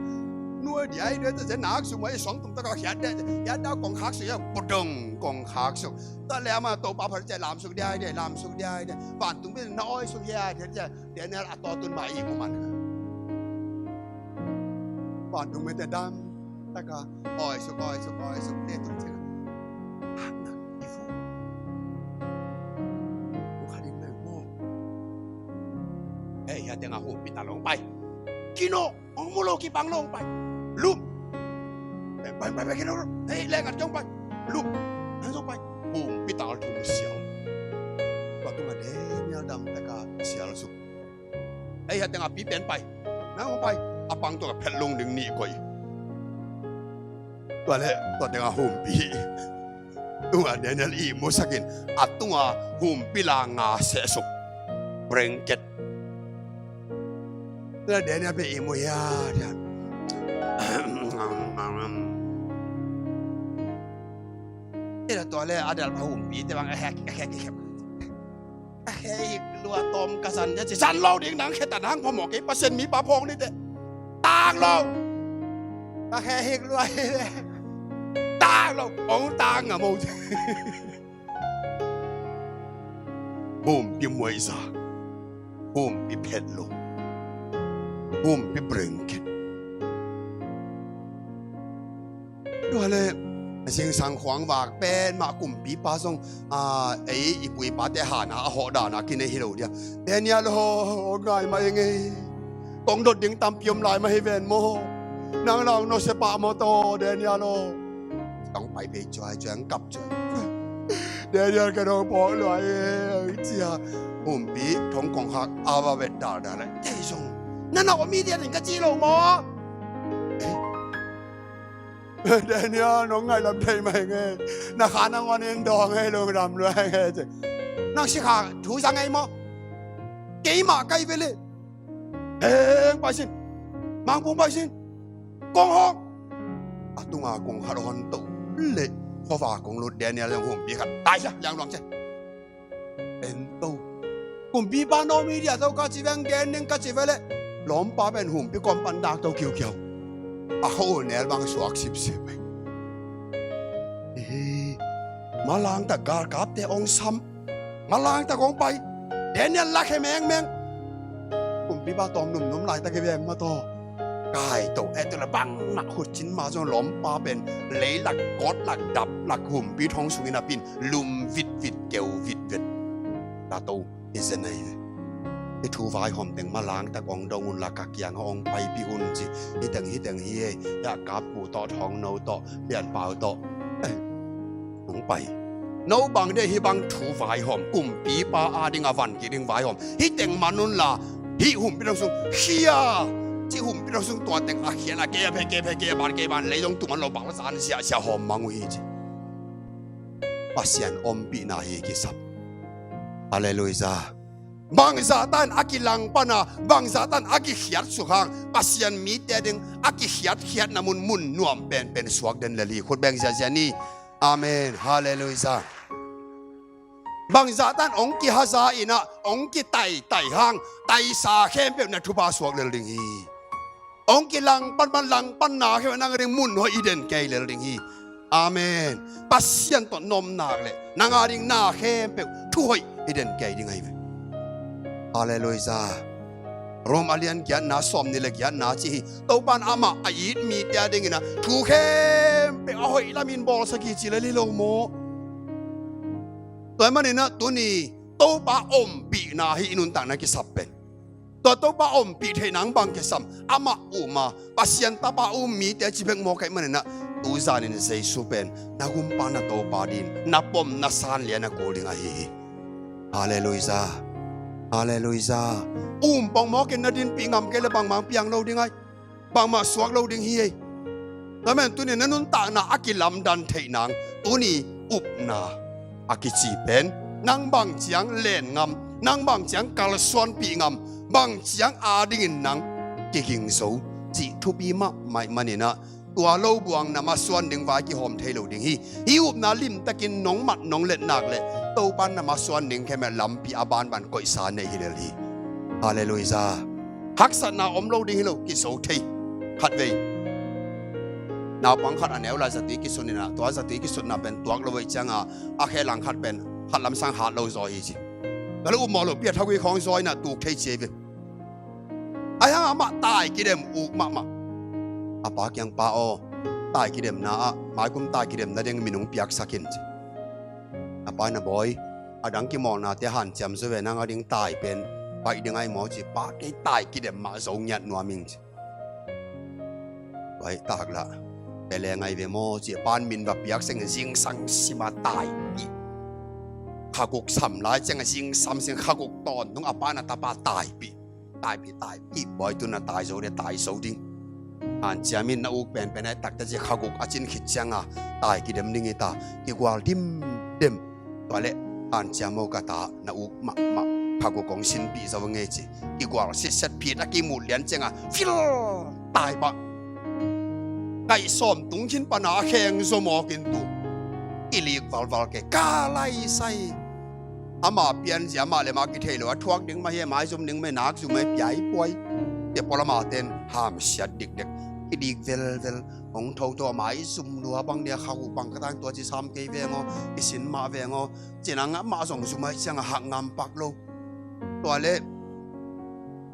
nuai diai diai tua ciang nak suk mah i suang tum tak a khiat diai diai, khiat diai kong khak suk ia, pudong kong khak suk. Tua leh amah Topa phat ciang lamsuk diai diai, lamsuk diai diai. Vantung pen na awi suk hiai diai ciang Daniel a tawtun mah i mu man. Vantung mite dam taka awi suk, awi suk, awi suk, le tung cek. Hakna i fu. Ku kha ding mei mo. Hei, hia teng a humpi ta long pai. Kino, ong mu lo kipang long pai. Lum. Pai, pai, pai, pai, kino. Hei, le ngat jong pai. Lum. Nang jong pai. Humpi ta thum sial. Tua tung a Daniel dam taka sial suk. Ei, a teng a pi pen pai. Nang hong pai. A pang tua ka phet lung ding nih koi. Tua leh tua teng a humpi. Tua Daniel i musak in. A tung a humpi la nga seh suk. Blanket. Tua Daniel pen i mu hia dia. Tua leh a dal pa humpi te bang a hek, a hek, a hek. Ka khe hik lua tawm ka zan dia ci. Zan lo ding, nang khe ta nang phamawh kei, Pasian mipa phawk ni teh. Tak lo. Ka khe hik lua hi ve. Tak lo. Ong tak ngam o. Humpi muaizah. Humpi phet lo. Humpi blanket. Tua leh a zingsang khuang vak pen mah kumpipa zong, a, ei i pu i pate hana a hawh dana kinei hi lo dia. Daniel aw, ngai mah ing ei. Kong dot ding tampi om lai mah hi ven maw. Nang lau nawsia pah maw taw Daniel aw. Kong pai phei cuai cuai, ang kap cuai. Daniel ka dong pawh luai ei cia. Humpi thong kongkhak a va vet daldal leh. Kei zong na nau a mi dia ding ka ci lo maw. Daniel, nong ngailam thei mai nge. Na kha nangawn in dawng hei lungdam lua nge ci. Nang sikha thu zang ei maw. Keimah kai vele. Heng paisin. Mangpung paisin. Kong hawk. A tunga kong khat hon to le. Khuava kong lut Daniel zong humpi khat. Tai sia, liang luang cia. En to. Kumpipa no mi dia to ka ci veng, gen ning ka ci vele. Lawmpa pen humpi kawm pan dak to kiukiau. A kho ul nel bang suak sipsip. Hi. Malangtak galkapte ong sam. Malangtak ong pai. Daniel lakhe mengmeng. Kumpipa tawm numnum laitak hi veng mataw. Kai to, eh, tu le bangmah khutcin ma zong lawmpa pen leilak, gawtlak, daplak, humpi thong sungin a pin. Lum vitvit, keu vitvit. La to hi zen ahi ve. Hi thu vaihawm teng malangtak ong dong unla ka kiangah ong paipih un ci. Hiteng hiteng hi ei. Hiah kappu tawh, thawngno tawh, lianpau tawh. Eh, ong pai. No bang deh hih bang thu vaihawm, kumpipa ading a van kik ding vaihawm. Hiteng man unla hih humpi thong sung khia. Cih humpinawh sung tua teng a khial a kei a phe kei a phe kei a ban kei a ban lei zong tuman lo bang lo san siahsiah hawm mang uh hi ci. Pasian ompihna hi kisam. Halleluiah. Bangzah tan a kilangpan a bangzah tan a kikhiat suk hang Pasian mite ding a kikhiatkhiatna mun mun nuam penpen suak den lel hi. Khut beng ziazia ni. Amen. Halleluiah. Bangzah tan hong kihaza inah hong kitaitai hang taisa khempeuh na thupha suak lel ding hi. Hong kilangpan pan langpanna khempeuh nang a ding mun hoih i den kei lel ding hi. Amen. Pasian tawh na om nak leh nang a ding na khempeuh thu hoih i den kei ding ahi ve. Halleluiah. Rom a lian giatna sawm nih le giatna ci hi. Topan amah a it mite a dingin a thu khempeuh a hoih lamin bawlsak hi ci lel hi lo maw? Tua hi maninah tuni Topa ompihna hi i nuntakna kisap pen. Tua Topa ompih theih nang bang kisam amah um a Pasian tapa um mite ci bek maw kaih maninah tuzanin Jesu pen na gumpa na Topa din na pom na san lia na kul ding ahi hi. Halleluiah. Halleluiah. Um pong mawkin na dinpih ngam kei le bangmang piang lo ding ai. Bangmah suak lo ding hi ei. Tua men tuni na nuntakna a kilamdan theih nang tuni upna a kici pen nang bang ciang len ngam, nang bang ciang kalsuanpih ngam, bang ciang a dingin nang kiging zo cih thupi mahmah maninah tua lo buang na masuan ding vai kihawm thei lo ding hi. Hih upna limtakin nong mat nong let nak leh Topan na masuan ding khempeuh lampi a banban koihsa neih hi lel hi. Halleluiah. Haksatna om lo ding hi lo kizo thei. Khatvei naupang khat a neu lai zatui kisun inah tua zatui kisutna pen tuak lo veih cianga a khe lang khat pen khat lamsang hat lo zaw hi ci. Tua le upmawh lo pi a thagui khawng zaw inah tuk thei ci ei ve. Ahi hang amah tai kidem uk mahmah. A pa kiang pa aw, tai kidemna ah maikum tai kidemna ding minung piaksak in ci. A pa in a bawi a dang kimawlnate hanciam zo ve nang a ding tai pen baih ding ahi maw ci pa kei tai kidem mah zo ngiat nuam ing ci. Baih tak lah pele ngai ve maw ci a pan min va piak seng zingsang sima taipih. Khaguk sam lai ciang a zingsam seng khaguk tawntung a pa in a tapa taipih. Taipih taipih bawi tun a tai zo ding tai zo ding. Hanciam in na uk penpen a i takte ci khaguk a cin khit cianga tai kidem ding i ta kigual dimdem. Tua le hanciam aw ka ta na uk mahmah khaguk kong sinpih zo ngei ci. Kigual sitset phit a kimut lian cianga fil tai pah. Kaih sawm tung khin pana a kheng zo mawkin tu kilik valval kei ka laisai. Ama pianzia amah le mah kithei lo a thuak ding mah hi a maizum ding mah hi nak zum mah hi piaipuai. Tia pawl amah ten hamsiat dikdek kidik velvel. Hong thoto a maizum lua bang dia khau bang ka tang tua ci sam kei veng aw kisin mah veng aw. Cinang amah zong zum mah hi ciang a hak ngam pak lo. Tua le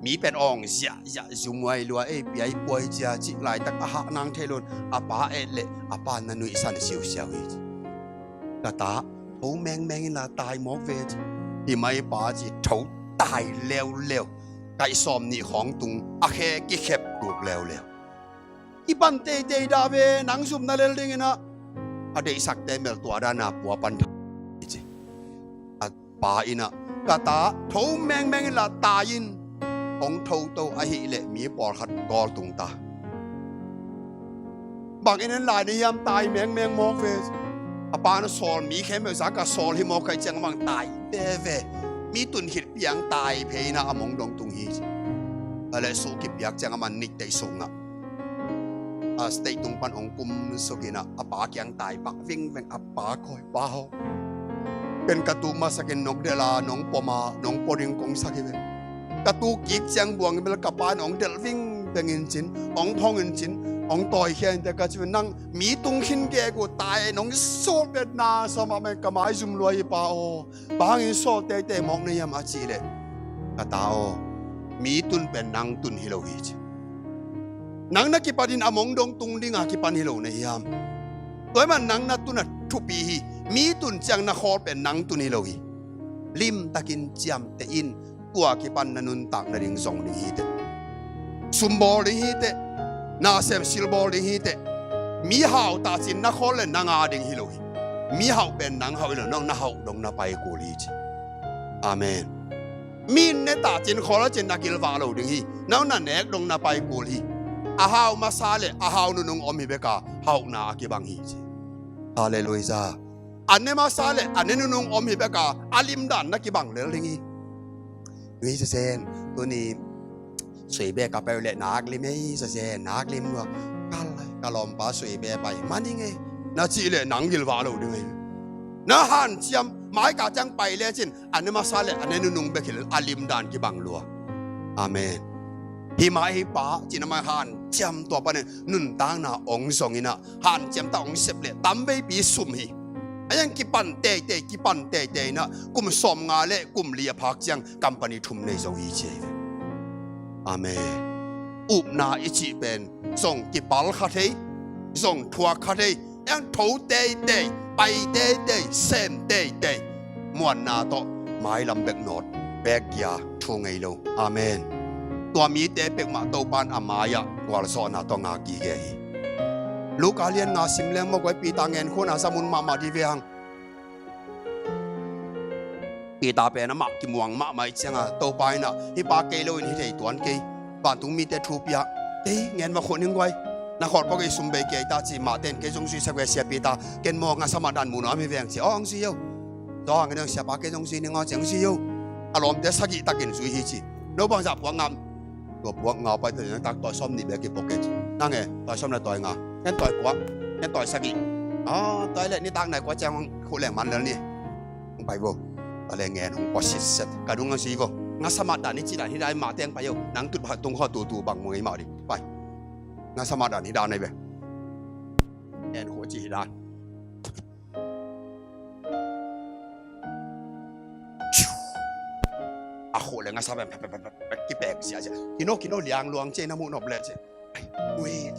mi pen awng ziahziah zumhuai lua ei piaipuai cia cih laitak a hah nang thei lo in a pa et leh a pa na nuihsan siusiau hi ci. Ka ta tho mengmeng inla tai mawk ve ci. Hi mai pa ci tho tai leuleu. Kaih sawm nih khawng tung a khe kikhep duk leuleu. Kipan teitei dah ve nang zumna lel dinginah a deihsakte meltuah dana pua pan tha ci. A pa inah ka ta tho mengmeng inla tai in hong thoto ahih leh mi pawlkhat gawl tung ta. Bang in en lai na hiam tai mengmeng mawk ve. A pa na sawl mi khempeuh zak a sawl hi mawk kai ciang a mang tai veve. Mi tun khit piang tai phei inah a mong dong tung hi ci. A le suh kipiak ciang a man nik teih suh ngah. A state tung pan hong kum sukinah a pa kiang tai bak vingveng a pa kawi pa haw. Ken ka tuk masakin nong delh a nong pom a nong pua ding kong sak hi ve. Ka tuk kik ciang buang bel ka pa in hong delh vingveng in cin hong phong in cin hong tawikhia in te ka ci ve nang mi tung khin gek uh tai nong sawt bet na sa mah men ka maizum lua hi pa aw. Bang hangin sawt teitei mawk na hiam a cih leh ka ta aw mi tun pen nang tun hi lo hi ci. Nang na kipanin a mong dong tung dinga kipan hi lo na hiam? Tua hi man nang na tun a thupi hi. Mi tun ciang na khawl pen nang tun hi lo hi. Limtakin ciamteh in tua kipan na nuntak nading zong ding hi teh. Sum bawl ding hi teh. Nasem sil bawl ding hi teh. Mi hau tah cin na khawl le nang a ding hi lo hi. Mi hauh pen nang hauh hi lo nang na hauh dong na pai kul hi ci. Amen. Mi in ne ta cin khawl a cin na kilvah lo ding hi. Nau na nek dong na pai kul hi. A hau masa le a hau nunung om hi bek a, hauhna a kibang hi ci. Halleluiah. A ne masa le a ne nunung om hi bek a, a limdan na kibang lel ding hi. Ui, sazen, tuni suibe ka peuh le nak lim ei, sazen, nak lim lua. Ka lai, ka lawmpa suibe pai man ing ei, na cih le nang gilvah lo ding ei. Na hanciam, mai ka ciang pai le cin, a ne masa le a ne nunung bek hi le a limdan kibang lua. Amen. Hi mah ei pa, cin a mai hanciam tua panin nuntakna ong zong in a, hanciam ta ong sep le tamveipi sum hi. A yang kipan teitei, kipan teitei in a, kum sawmnga le kum li a phak ciang company thum nei zo hi ci ei ve. Amen. Upna i cih pen zong kipal kha thei, zong thuak kha thei, a yang tho teitei, pai teitei, sem teitei, muanna tawh mailam bek nawt, bek gia, thu ngei lo. Amen. Tua mite pekmah Topan a mai-ah gualzawhna tawh ngak gige hi. Luka lian nga sim leng maw, guai Peter ngen khun a zamun mahmah di ve hang. Peter pen amah kimuang mahmah ih cianga Topa in a, hih pa kei loin hi thei tuan kei, vantung mite thu pia, kei ngen va khun ning guai. Na khawlpawh kei sum bei kei ta ci, mahte in kei zong zuisak ve sia Peter, ken maw ngasa mah dan mu nuam hi veng ci, aw hong zui o. Tua hang in a siapa kei zong zui ning aw ci hong zui o. A lawmte sagih takin zui hi ci. No bangzah puak ngam? Tua puak nga pai tawh nang tak tawi sawm nih bek kipok kei ci. Nang e, tawi sawm na tawi nga, ken tawi kua, ken tawi sagih. Aw, tawi le nitak nai kua ciang hong khuh leng man lel ni. Hong pai vo. Tua le ngen hong pua sitset. Ka dung hong si vo. Ngasa mah dan i cih dan hi dai mah teng pai o. Nang tut bang tung khaw tutu bang mu ngei mah ding. Pai. Ngasa mah dan hi dan nai ve. Ngen khuh cih hi dan. A khuh le ngasa pen pek, pek, pek, pek, kipek ziahziah. Kino, kino liang luang ci na muh nop le ci. Ai, ui.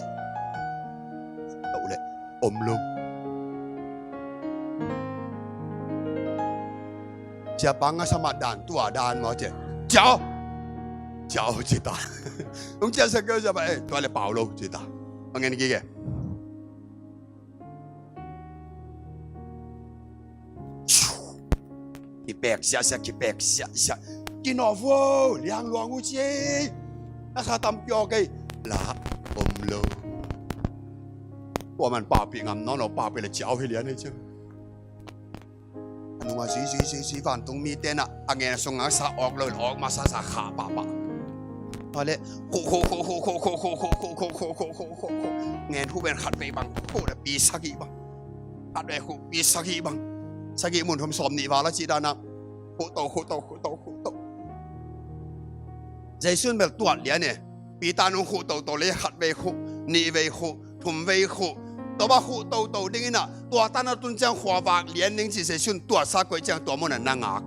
Tawh le om lo. Siapa ngasa mah dan tua dan maw ci. Ciao. Ciao ci ta. Hong ciahsak kei o siapa, eh, tua le pau lo ci ta. Hong ngen gige. Kipek siahsiah, kipek siahsiah. Kinawh vo, liang luang uh ci ei. Na sa tampi aw kei. La om lo. Tua man pahpih ngam nawn lo, pahpih le ciau hi lian ei ciang. A nungah zui, zui, zui, zui, vantung mite na a ngen sungah sa awk lo, awk masa sa khah pahpah. Tua le khuh, khuh, khuh. Ngen khuh pen khat vei bang khuh le pi sagih bang. Khat vei khuh pi sagih bang. Sagih mun thum sawm nih val a cih dan a. Khuh to, khuh to, khuh to, khuh to. Jesu in bel tuat lian e. Peter nung khuh toto le khat vei khuh, nih vei khuh, thum vei khuh. Tua bang khuh toto ding in a, tua tan a tun ciang khuavak lian ding ci Jesu in tuatsa koih ciang tua mun a na ngak.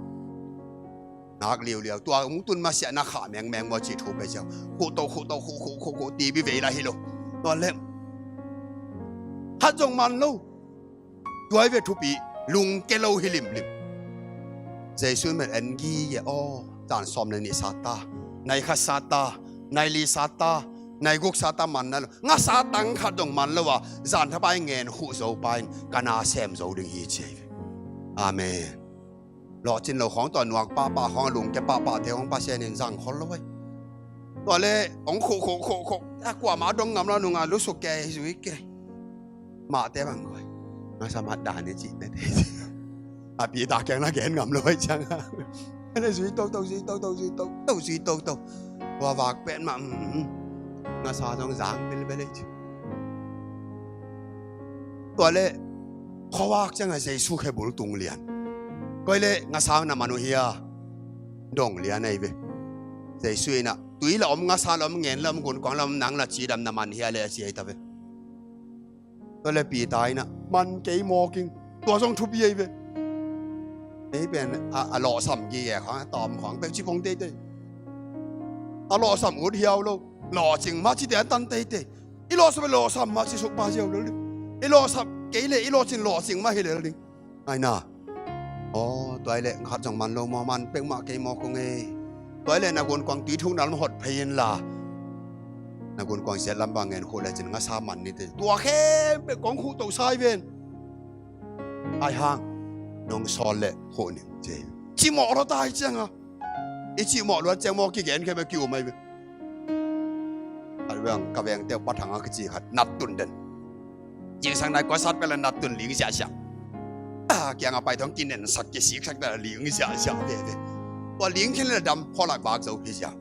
Ngak liuliau, tua hong tun masiah na khah mengmeng maw cih thu pai ciang. Khuh to, khuh to, khuh, khuh, khuh, khuh, tibi vei la hi lo. Tua leng khat zong man lo. Tuai ve thupi, lungke lo hi limlim. Jesu in bel en gige aw, zan sawm le nih sat ta, nai khat sat ta, nai li sat ta, nai guk sat ta man na lo. Ngasa tang khat dong man lo a, zan thapai ngen khuh zo pa in ka na sem zo ding hi ci ei ve. Amen. Lawhcin lo khawng tua nuak pahpah khawng a lungke pahpahte khawng Pasian in zang khol lo ei. Tua le hong khuh, khuh, khuh, khuh. A kuamah a dong ngam lo nungah lusuk kei, zui kei. Mahte bang koi. Ngasa mah dan i cih mete. A Peter kiang na gen ngam lo ei ciang a. Ane zui toto, zui toto, zui toto, zui toto. Tua vak pen mah, mm, ngasa zong zang bilbel ei ci. Tua le khuavak ciang a Jesu khebul tung lian. Koi le ngasa na man uh hia? Dong lian ei ve. Jesu in a tui la om, ngasa la om, ngen la om, gunkuang la om, nang la cidam na man hia le a ci ei ta ve. Tua le Peter in a man kei mawk ing. Tua zong thupi ei ve. Ei pen a, a lawhsam gige khang, a tawm khang pek ci pong teitei. A lawhsam ut hiau lo. Lawhcing mah cite an tan teitei. I lawhsam, i lawhsam mah ci suk pa ziau lel ding. I lawhsam kei le i lawhcin lawhcing mah hi lel ding. Ai na. Aw, tua i le khat zong man lo maw, man pek mah kei maw kong ei. Tua i le na gunkuang tui thuk na lam hot phei in la. Na gunkuang siat lam bang ngen khuh le cin ngasa man ni te. Tua khempeuh kong khuh to sai ven. Ai hang. Nong sawl le khuh ning ci. Ci mawh lo ta hi ciang a. I cih mawh luat ciang maw kigen khe bek ki-um ahi ve. A veng ka vengte uh Pa Thang a kici khat nat tun den. Zingsang nai kua sat pek le nat tun ling ziahziah. A kiang a pai thong kinensak kisiksak pek le ling ziahziah veve. Tua ling khin le dam khawlak vak zo phi ziah.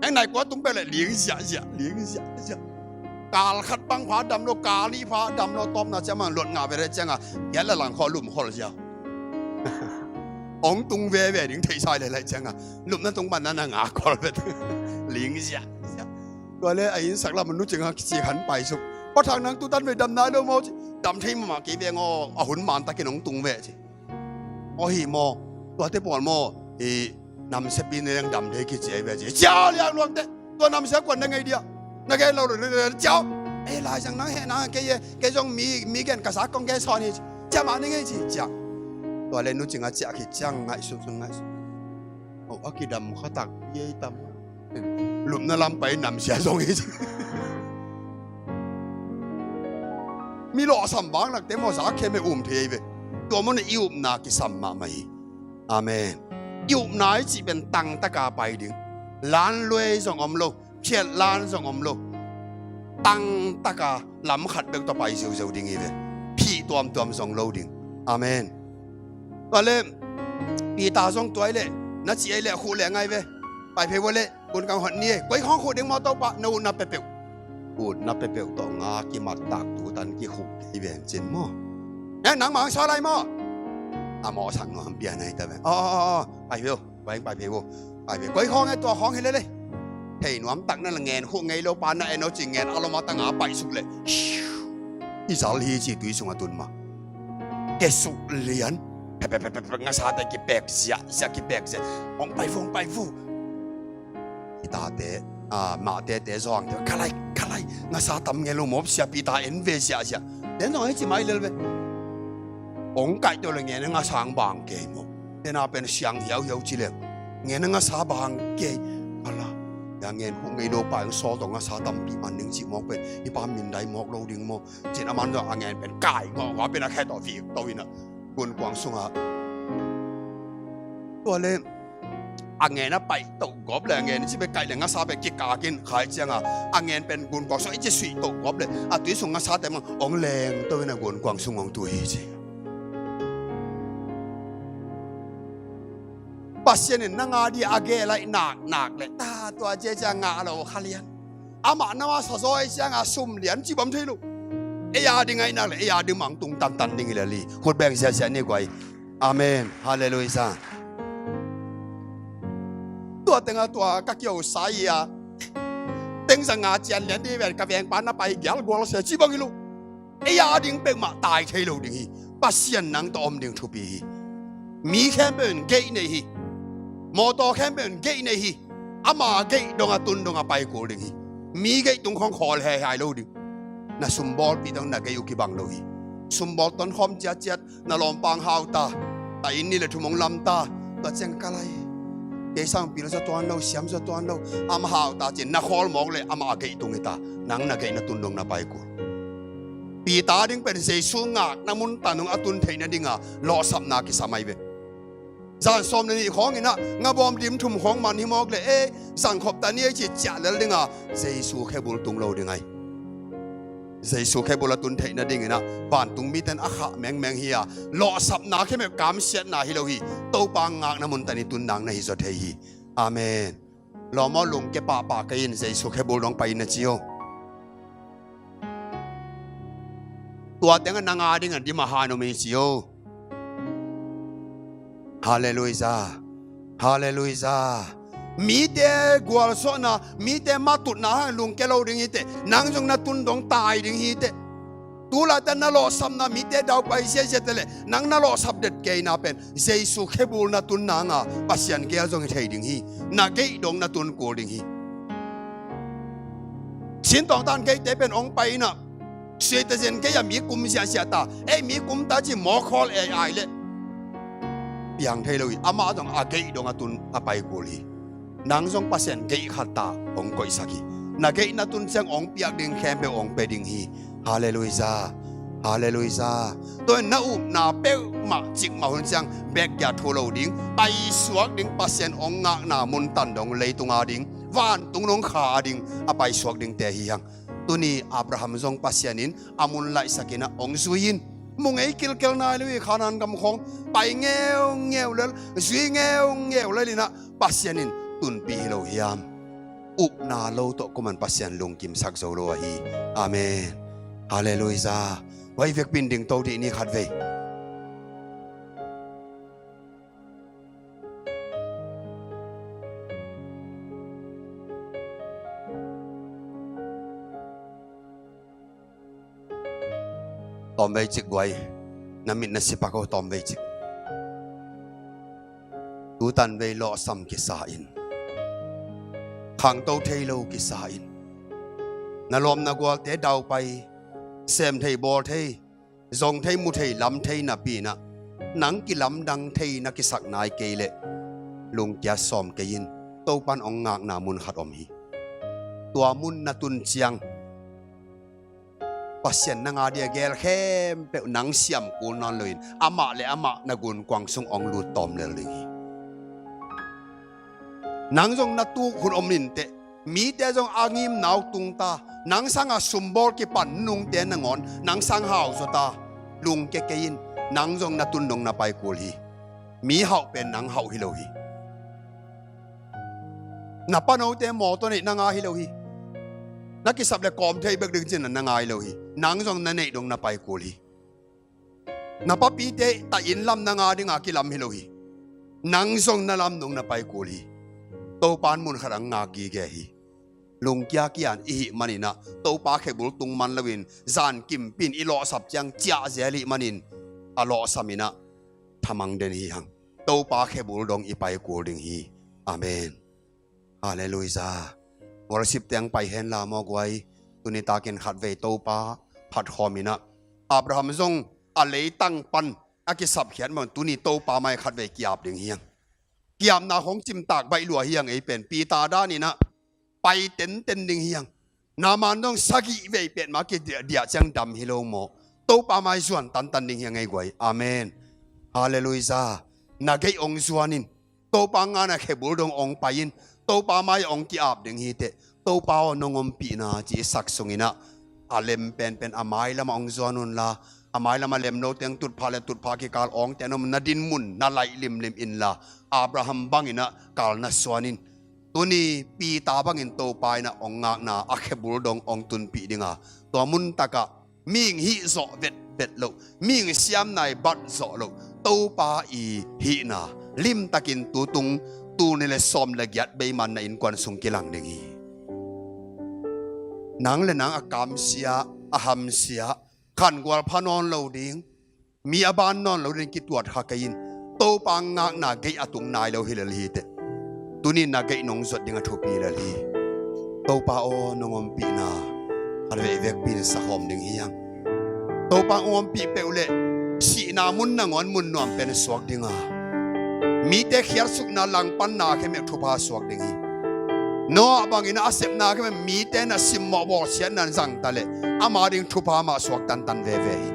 Heng nai kua tung pek le ling ziahziah, ling ziahziah. Kal khat bang pha dam lo, kal nih pha dam lo, tawpna ciang mang luat ngah ve le ciang a, giat le lang khawl lum khawl ziah. Ong tung veve ding theihsai le lai ciang a, lupna tung pan na na ngah khawl ve. Ling ziahziah. Tua le a innsak lam nu cing a kici khan paisuk. Pa Thang nang tutan ve dam nai lo maw ci. Dam thei mahmah kei veng aw, a hun man takin ong tung ve ci. Aw hi maw, tuate pawl maw, i namsia pi ne leng dam thei kici ahi ve ci. Ciau liang luangte, tua namsia kuan na ngei dia. Na gen lo le ciau. Ei lai zang nang heh nang kei e, kei zong mi, mi gen ka sa kong gen sawn hi ci. Ciah mah ni ngei ci, ciah. Tua le nu cing a ciah khit ciang ngaihsun sun ngaihsun. Oh, a kidam kha tak pi ei tam. Lupna lam pai namsia zong hi. Mi lawhsam vang lakte maw za khem e um thei ei ve. Tua mawh na i upna kisam mahmah hi. Amen. I upna i cih pen tangtaka pai ding. Lan luai zong om lo. Phiat lan zong om lo. Tangtaka lam khat bek tawh pai ziauziau ding hi ve. Phih tuamtuam zong lo ding. Amen. Tua le Peter zong tua i leh na cih ei leh khuh leh ngai ve. Pai phei vua leh gun kang hot ni ei. Koi khawng khuh ding maw Topa, na utna peuhpeuh. Utna peuhpeuh tawh nga kimattak tutan kikhuh kei veng cin maw. Nang nang mang sa lai maw. A mawhsak nuam pian ahi ta veng. Aw aw aw aw. Pai phei uh. Pai, pai phei uh. Pai phei. Koi khawng e tua khawng hi lele. Thei nuam tak na la ngen khuh ngei lo pa na en aw ci ngen a lom a tang a paisuk le. I zal hi ci tui sung a tun ma. Kesuk lian. Pep pep pep pep ngasate kipek ziah ziah kipek ziah. Ong pai fu, ong pai fu. Peter te, a, Matthai te zawng te. Kalai, kalai. Ngasa tam ngei lo mawp sia Peter en ve ziah ziah. Den zong hi ci mai lel ve. Ong kaih tawh le ngen a ngasa ang bang kei maw. Tena pen siang hiauhiau ci leng ngen a ngasa bang kei. Ala ya ngen khuh ngei lo pa eng sawl tawh ngasa tampi man ning cih mawk pen i pa min dai mawk lo ding maw. Cin a man tawh a ngen pen kai ngawh ngawh pen a khe tawh vik to in a gunkuang sungah. Tua le a ngen a paih toh gawp le a ngen i ci pen kaih le ngasa pen kikak in khai cianga a ngen pen gunkuang sung i ci suih toh gawp le a tui sung ngasa te mang ong leng to in a gunkuang sung ong tu hi ci. Pasian in nang a dia a geh laih naknak le ta tua cia cia ngah lo kha lian. Amah na masa zaw i cianga sum lian ci bam thei lo. Ei a ding aih nak le ei a ding mang tung tantan ding hi le li. Khut beng siasia ni guai. Amen. Halleluiah. Tua tenga tua ka kio sai a tengza nga cian lian di ven ka vengpa na pai gial gual sia ci bang hi lo. Ei a ding peuhmah tai thei lo ding hi. Pasian nang tawh om ding thupi hi. Mi khempeuh in gate nei hi. Mawtaw khempeuh in gate nei hi. Ama gate dong a tun dong a pai kul ding hi. Mi gate tung khawng khawl hehai lo ding. Na sumbawlpi dong na gate uh kibang lo hi. Sumbawl tonkhawm ciatciat na lawmpang hau ta. Ta inn ni le thum hong lam ta. Tua ciang ka lai. Kei sang pil za tuan lo, siam za tuan lo. Ama hau ta cin na khawl mawk le ama a gate tung hi ta. Nang na gate na tun dong na pai kul. Peter ding pen Jesu ngakna mun tanung a tun theihna dinga lawhsapna kisam ai ve. Zan sawm le nih khawng inah ngabawm dim thum khawng man hi mawk le e zangkhop ta ni ei ci ciah lel dinga Jesu khebul tung lo ding ai. Jesu khebul a tun theihna dinginah vantung miten a khah mengmeng hi a lawhsapna khemep kamsiatna hi lo hi. Topa ngakna mun tani tun nang na hi zaw thei hi. Amen. Lawmaw lungke pahpah kei in Jesu khebul dong pai in a ci o. Tua tengah nang a dingah dim a han om hi ci o. Halleluiah. Halleluiah. Mite gualsuahna mite matutna hang lungke lo ding hi teh nang zong na tun dong tai ding hi teh. Tulaita na lawhsapna mite daupai ziaziate le nang na lawhsap det keina pen Jesu khebul na tun nanga Pasian gel zong hi thei ding hi. Na gate dong na tun kul ding hi. Sintawngtan gate-te pen ong pai inah suaita zen gate-ah mi kum ziahziah ta ei mi kum ta ci mawkhawl ei ai le piang thei lo hi. Amah zong a gate dong a tun a pai kul hi. Nang zong Pasian gate khat ta hong koihsak hi. Na gate na tun ciang hong piak ding khempeuh hong pia ding hi. Halleluiah. Halleluiah. Tua in na upna peuh mah cikmah hun ciang bekgiah thu lo ding, paisuak ding, Pasian hong ngakna mun tan dong leitung a ding, vantung dong kha a ding a paisuak dingte hi hang. Tuni Abraham zong Pasian in a mun laihsak in ah hong zui in, mu ngei kilkel nai lo hi. Kanaan gam khawng pai ngeungeu lel, zui ngeungeu lel in ah Pasian in tunpih hi lo hiam? Upna lo tawh kuaman Pasian lungkimsak zo lo ahi. Amen. Halleluiah. Vai vekpi in dingto dih ni khatvei. Tawmvei cik guai, na mit na sipak o, tawmvei cik. Tutan vei lawhsam kisa in, khangto thei lo kisa in, na lawm na gualte daupai, sem thei bawl thei, zong thei mu thei lam thei napi in ah, nang kilamdang thei na kisak nai kei leh, lungkia sawm kei in. Topan hong ngakna mun khat om hi. Tua mun na tun ciang Pasian nang a dia gel khempeuh nang siam kul nawn lo in, amah le amah na gunkuang sung hong lut tawm lel ding hi. Nang zong na tuk hun om inteh, mite zong a ngimna uh tung ta, nang sanga sumbawl kipan nungte nangawn nang sang hau zaw ta, lungkia kei in. Nang zong na tun dong na pai kul hi. Mi hauh pen nang hauh hi lo hi. Na panote mawtaw neih nang a hi lo hi. Na kisap le kawm thei bek ding cin nang a hi lo hi. Nang zong na neih dong na pai kul hi. Na papite ta inn lam nang a dinga kilam hi lo hi. Nang zong na lam dong na pai kul hi. Topan mun khat a ngak gige hi. Lungkia kian i hih manin ah, Topa khebul tung man loin zan kimpi in i lawhsap ciang ciah zel i hih manin, a lawhsam in ah thamang den hi hang. Topa khebul dong i pai kul ding hi. Amen. Halleluiah. Worship teng pai hen la maw guai. Tuni takin khatvei Topa phatkhawm in ah, Abraham zong a leitang pan a kisapkhiat mah un, tuni Topa mai khatvei ki-ap ding hi hang. Ki-apna khong cimtak baih lua hi hang ei pen. Peter dan in ah pai tenten ding hi hang. Naaman dong sagih vei pet mah kidiah, diah ciang dam hi lo maw? Topa mai zuan tantan ding hi hang ei guai. Amen. Halleluiah. Na gei hong zuan in. Topa ngakna khebul dong hong pai in. Topa mai hong ki-ap ding hi teh. Topa aw, nong ompihna ci i sak sung in ah, a lem penpen a mailam ah hong zuan un la, a mailam a lem lo teng tutphah le tutphah kikal awngte na om na din mun na laih limlim in la, Abraham bang in ah kal na suan in. Tuni Peter bangin Topa in ah hong ngakna a khebul dong hong tunpih ding a, tua mun tak ah mihing hih zawh vetvet loh, mihing siamna i bat zawh loh, Topa i hihna limtakin tutung tul nih le sawm le giat beiman na innkuan sung kilang ding hi. Nang le nang a kamsia, a hamsia, khangual pha nawn lo ding, mi a ban nawn lo ding kituat kha kei in. Topa ngakna gei a tung nai lo hi lel hi teh. Tuni na gei nong zuat ding a thupi lel hi. Topa aw, nong ompihna khatvei vekpi in sakhawm ding hi hang. Topa hong ompih peuh leh sihna mun nangawn mun nuam pen suak ding a, mite khiatsukna langpanna khempeuh thupha suak ding hi. Noah bangin a sepna khempeuh mite na simmawh bawlsiatna zang ta leh ama ding thupha mah suak tantan veve hi.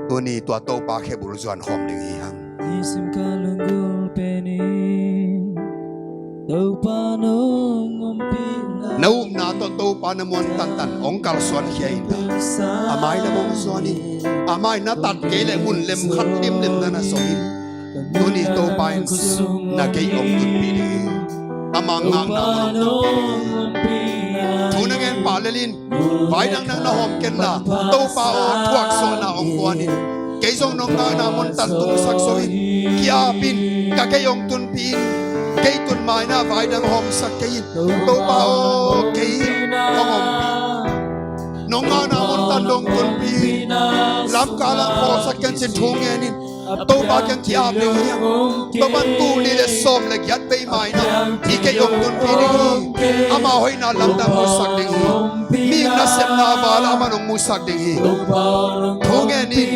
Tuni tua Topa khebul zuan khawm ding hi hang. Nisim ka lunggulh pen in Topa nong ompihna, na upna tawh Topa na muan tantan hong kalsuan khia in la, a mai lam hong zuan in. A mai na tat kei leh mun lem khat limlim na na zong in. Tuni Topa in na gei hong tunpih ding hi. Ama ngakna mun hong tunpih ding hi. Thu na ngen pah lel in, vai dang dang na hawm ken la, Topa aw, thuakzawhna hong guan in. Kei zong nong ngakna mun tan tungsak zo in, ki-ap in, ka gei hong tunpih in, gei tun ma-in ah vai dang hawmsak kei in. Topa aw, kei hong ompih. Nong ngakna mun tan dong tunpih in. Lamkal ah pawlsak ken cin thu ngen in. Topa kiang ki-ap ding hi hang. Topa in tul nih le sawm le giat bei ma-in ah i gei hong tunpih ding hi. Ama hoihna lamdang musak ding hi. Mihing nasepna val ah aman hong musak ding hi. Thu ngen in.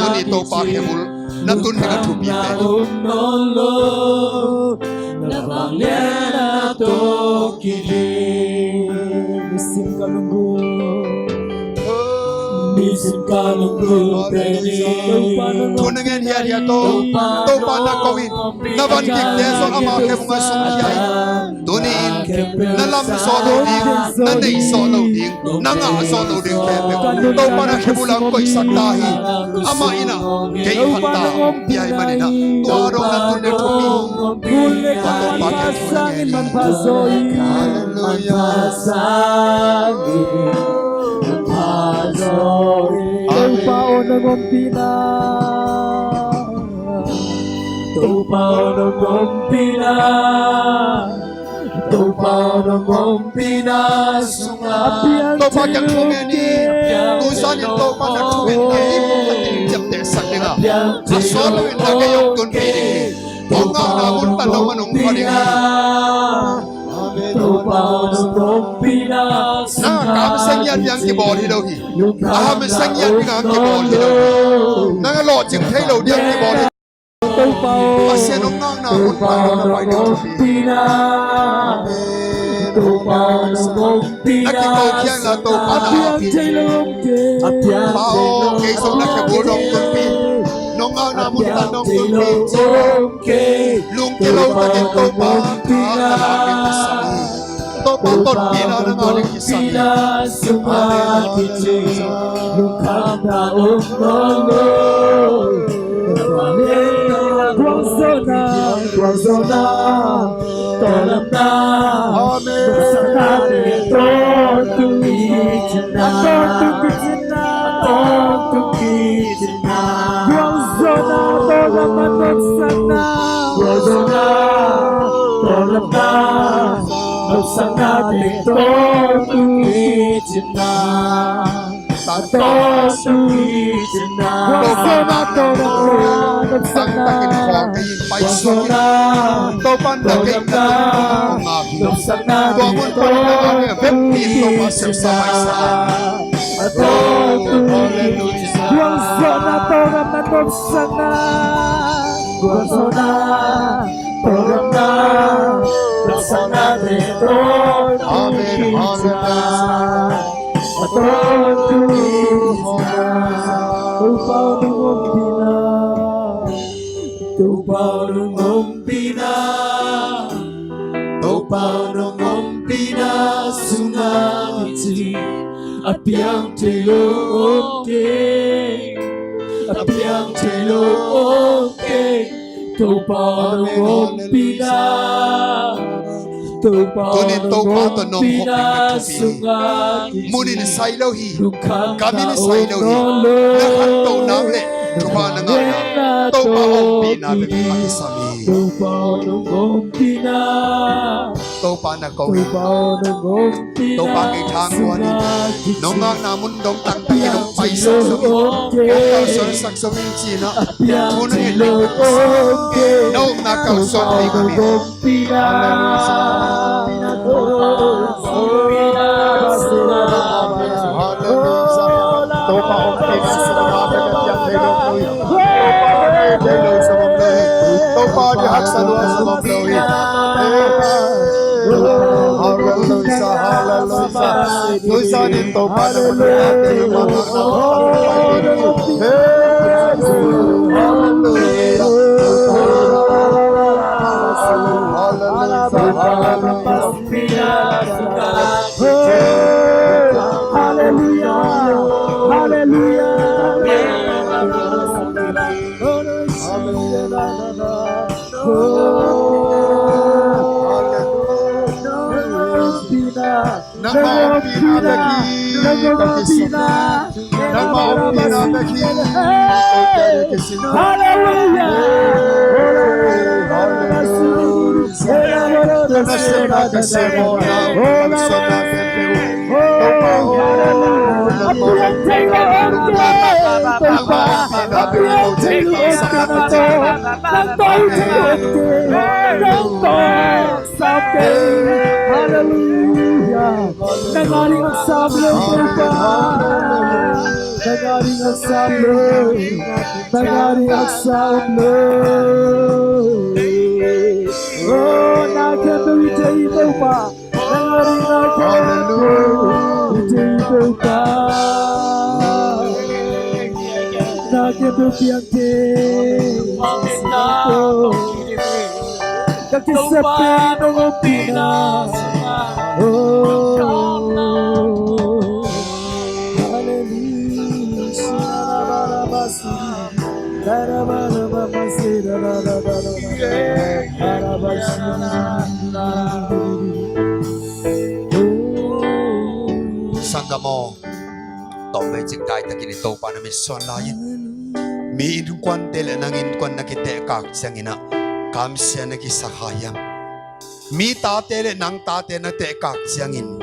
Tuni Topa khebul na tun ding a thupi pen. Na vang lian a tawh kiding. Nisim ka lunggulh. Thu na ngen hiathiat tawh Topa na ko in, na van dikte zong ama khe bungah sungkhia in. Tuni-in na lam zawh lo ding, na neih zawh lo ding, na ngah zawh lo ding khempeuh Topa na khe bulah koihsak ta hi. Amah in ah kei phat ta pia ahih manin ah tua dong na tun le thupi. Tua Topa kiang thu na ngen hi. Halleluiah. Topa aw, nong ompihna. Topa aw, nong ompihna. Topa aw, nong ompihna sungah Topa kiang thu ngen hi. Tu zan in Topa na thungetna hi, a ding ciaptehsak ding a, a sawt loin na gei hong tunpih ding hi. Hong ngahna mun pan nong man hong pha ding hi. Topa aw, nong ompihna sungah. Nang a kamseng in a piang kibawl hi lo hi. A hamseng in a piang kibawl hi lo hi. Nang a lawhcing thei lo ding kibawl hi. Topa aw, Pasian hong ngahna hun pan hong na pai ding thupi. Topa aw, nong ompihna. Na kiko khial na Topa na a piang thei lo om kei. Pa aw, kei zong na khe bul nong tunpih. Nong ngahna mun pan nong tunpih. Lungkia lo takin Topa, Topa tonpihna na ngah ding kisam hi. Amen. Lungkhamna om lo lo. Gualzawhna, gualzawhna, tawldamna. Amen. Nopsakna tawh tung i cihna. Tawh tung i cihna. Tawh tung i cihna. Gualzawhna, tawldamna, nopsakna. Gualzawhna, tawldamna, nopsakna teng tawh tung i cihna. Tawh tung i cihna. Gualzawhna, tawldamna, nopsakna. Tangtakin khawng ei in paisuak in. Topa na deihna tawh ngak hi. Tua mun pan na ngak hi. Vekpi in Topa sepsa paisa. Halleluiah. Gualzawhna, tawldamna, nopsakna. Gualzawhna, tawldamna, nopsakna teng tawh tung i cihna. Amen. Halleluiah. Topa aw, nong ompihna. Topa aw, nong ompihna. Topa aw, nong ompihna sungah kici a piang thei lo om kei. A piang thei lo om kei. Topa aw, nong ompihna. Topa aw, nong ompihna sungah kici. Tunin Topa tawh nong khop ding na thupi hi. Mun in sai lo hi. Kam in sai lo hi. Na khantoh nang le thupha na ngah nang, Topa ompihna bek kisam hi. Topa aw, nong ompihna. Topa na ko hi. Topa aw, nong ompihna. Topa kei thang luan hi. Nong ngahna mun dong tangtakin hong paisuak sawm in. Hong kalsuansak sawm in ci-in ah. Thu na ngen ding bek kisam hi. Na upna kalsuan thei ngam in. Halleluiah. Topa ompihna sungah bek a piang thei lo hi. Topa hong thei lo zong om lo hi. Topa deih haksa lua zong om lo hi. Halleluiah, halleluiah. Tuzan in Topa na ompihna teng mah ngahna mun pan hong pai ding hi. Halleluiah. Halleluiah. Halleluiah. Halleluiah. Nangmah ompihna bek hi ka kisam. Nangmah ompihna bek hi. Halleluiah. Halleluiah. Ka nasepna, ka sem mawhna, ka kalsuanna khempeuh, Topa aw, nangmah ompihna bek hi. Nangmah ompihna bek hi. Nangmah ompihna bek hi. Nangmah ompihna bek hi. Sa kei. Halleluiah. Nang a ding haksa om lo Topa. Nang a ding haksa om lo. Nang a ding haksa om lo. Oh, na khempeuh i thei Topa. Nang a ding na khempeuh i thei Topa. Ka kisap pen nong ompihna. Oh. Hallelujah. Sanggam aw, tawmvei cik daitakin i Topa na mitsuan lai-in, mi innkuante le nang innkuan na kitehkak ciangin ah kamsia na kisa kha hiam? Mi tate le nang tate na tehkak ciangin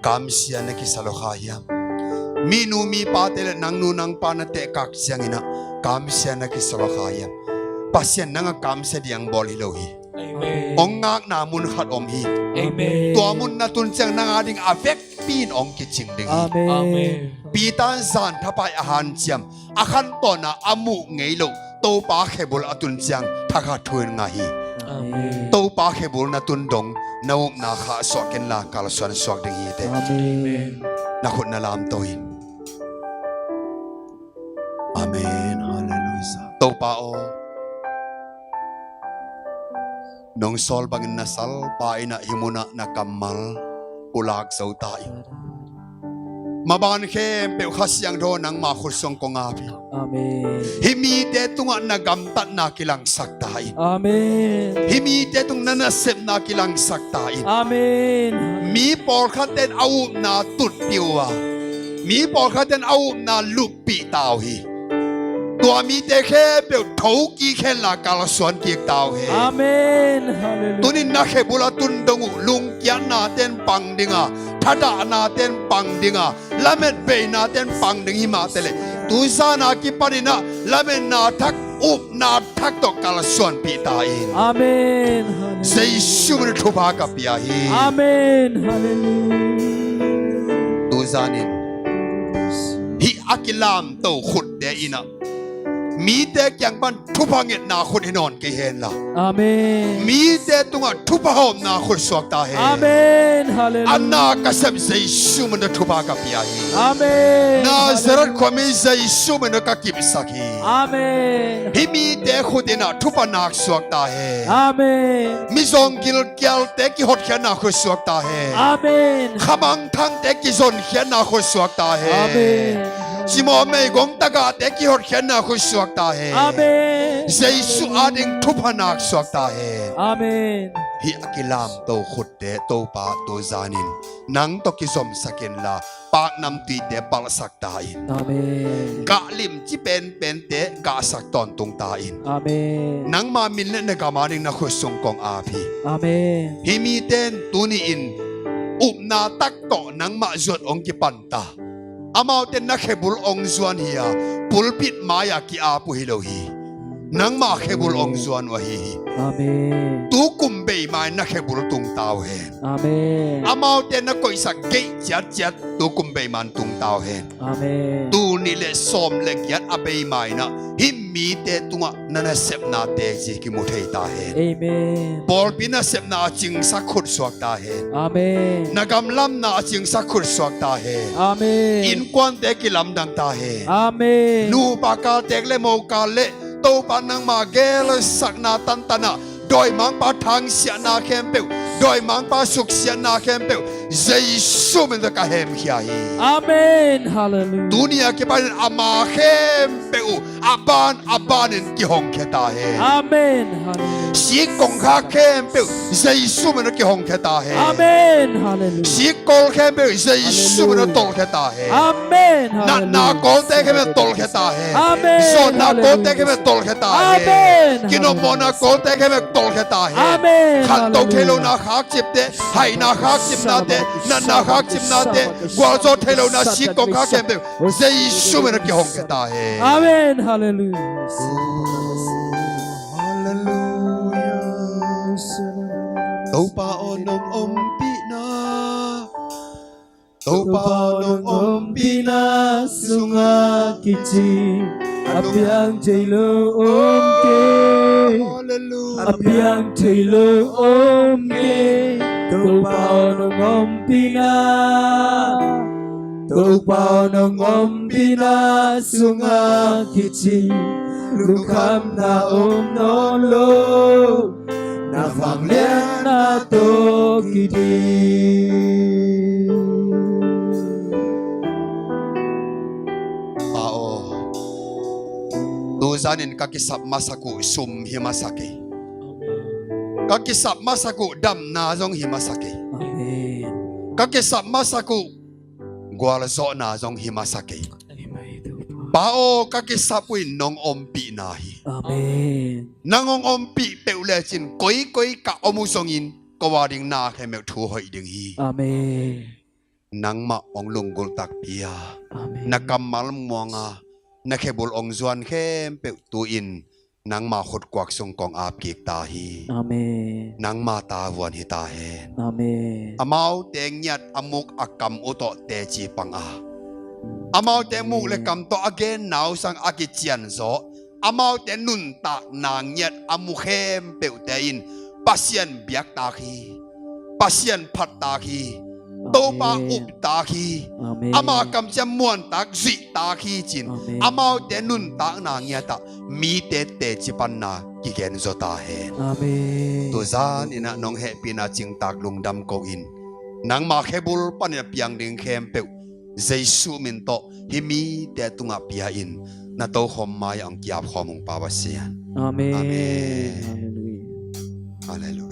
kamsia na kisa lo kha hiam? Mi nu mi pate le nang nu nang pa na tehkak ciangin ah kamsia na kisa lo kha hiam? Pasian nang a kamsia diang bawl hi lo hi. Amen. Hong ngakna mun khat om hi. Amen. Tua mun na tun ciang nang a ding a vekpi in hong kicing ding hi. Amen. Amen. Peter in zan thapai a hanciam a khantawn a a muh ngei lo Topa khebul a tun ciang thakhat thu in ngah hi. Amen. Topa khebul na tun dong na upna khahsuah ken la kalsuan suak ding hi teh. Amen. Na khut na lamto in. Amen. Halleluiah. Topa aw, nong sawl bangin na salpa in ah hih munah na kammal pulak zo ta in. Maban khempeuh Kha Siangtho nangma khut sung kong ap hi. Amen. Hih mite tungah na gamtatna kilangsak ta in. Amen. Hih mite tung na nasepna kilangsak ta in. Amen. Mi pawlkhat ten a upna tutpih uh a, mi pawlkhat ten a upna luppih ta uh hi. Tua mite khempeuh thokik hen la kalsuan kik ta uh hen. Amen. Halleluiah. Tunin na khebul a tun dong uh lungkiatna ten pang ding a, thadahna ten pang ding a, lamet beina ten pang ding hi mah teh leh, tuzan a kipanin ah lametna thak, upna thak tawh kalsuanpih ta in. Amen. Halleluiah. Jesu min thupha ka pia hi. Amen. Halleluiah. Tuzanin hih a kilamto khutte in ah mite kiang pan thupha ngetna khut hi nawn kei hen la. Amen. Mite tungah thupha hawmna khut suak ta hen. Amen. Halleluiah. A na ka sep Jesu min tawh thupha ka pia hi. Amen. Nazareth khuami Jesu min tawh ka kipsak hi. Amen. Hih mite khut in ah thupha nak suak ta hen. Amen. Mizawng gilkialte kihotkhiatna khut suak ta hen. Amen. Khamangthangte kizonkhiatna khut suak ta hen. Amen. Cimawh meigong tagahte kihotkhiatna khut suak ta hen. Amen. Jesu ading thupha nak suak ta hen. Amen. Hih a kilamto khutte Topa tuzanin nang tawh kizomsak in la, paknamtuite palhsak ta in. Amen. Gah limci penpente gahsak tawntung ta in. Amen. Nangma min le na gam ading na khut sung kong ap hi. Amen. Hih mite in tuni-in upna tak tawh nangmah zuat hong kipan ta. Amaute na khebul hong zuan hi a, pulpit mai-ah ki-ap uh hi lo hi. Nangmah khebul hong zuan uh ahi hi. Amen. Tu kum bei mai na khebul tung ta uh hen. Amen. Amaute na koihsak gei ciatciat tu kum bei man tung ta uh hen. Amen. Tul nih le sawm le giat a bei mai-in ah hih mite tungah na nasepna teci kimu thei ta hen. Amen. Pawlpi nasepna a cingsak khut suak ta hen. Amen. Na gamlamna a cingsak khut suak ta hen. Amen. Innkuante kilamdang ta hen. Amen. Nupa kaltek le mokal le Topa nangma gelsakna tantanah dawimangpa thangsiahna khempeuh, dawimangpa suksiatna khempeuh Jesu min tawh ka hemkhia hi. Amen. Halleluiah. Tuni a kipanin ama khempeuh uh a ban a banin kihongkhia ta hen. Amen. Halleluiah. Sik kongkhak khempeuh Jesu min tawh kihongkhia ta hen. Amen. Halleluiah. Sik kawl khempeuh Jesu min tawh tolkhia ta hen. Amen. Natna kawlte khempeuh tolkhia ta hen. Amen. Zawnna kawlte khempeuh tolkhia ta hen. Amen. Kinopmawhna kawlte khempeuh tolkhia ta hen. Amen. Khanto thei lohna khakcipte, haina khakcipnate, natna khakcipnate, gualzawh thei lohna sik kongkhak khempeuh Jesu min tawh kihongkhia ta hen. Amen. Halleluiah. Halleluiah. Topa aw, nong ompihna, Topa aw, nong ompihna sungah kici a piang thei lo om kei. Halleluiah. A piang thei lo om kei. Topa aw, nong ompihna Topa aw, nong ompihna sungah kici lungkhamna om nawn lo, na vangliatna tawh kiding. Pa aw, tuzanin ka kisap masak uh sum hi masa kei. Ka kisap masak uh damna zong hi masa kei. Amen. Ka kisap masak uh gualzawhna zong hi masa kei. Amen. Pa aw, ka kisap uh in nong ompihna hi. Amen. Nang hong ompih peuh lecin koikoi ka om uh zongin ko a ding na khempeuh thu hoih ding hi. Amen. Nangmah hong lunggulh takpi a, amen, na kammal muanga na khebul hong zuan khempeuh tu-in nangma khutkuak sung kong apkik ta hi. Amen. Nangma tavuan hi ta hen. Amen. Amaute ngiat a muk a kam uh tawh teci pang a, amaute muk le kam tawh a genna uh sang a kicianzaw, amaute nuntakna ngiat a mu khempeuhte in Pasian biaktak hi. Pasian phattak hi. Topa, amen, uptak hi. Amen. Ama kamciam muantak zuihtak hi cin. Amen. Amaute nuntakna ngiatah mite teci panna kigenzaw ta hen. Amen. Tuzan inah nong hehpihna cingtak lungdam ko-in nangma khebul panin a piang ding khempeuh Jesu min tawh hih mite tungah pia-in na tokhom mai-ah hong kiapkhawm ung, Pa Pasian. Amen. Amen. Halleluiah. Halleluiah.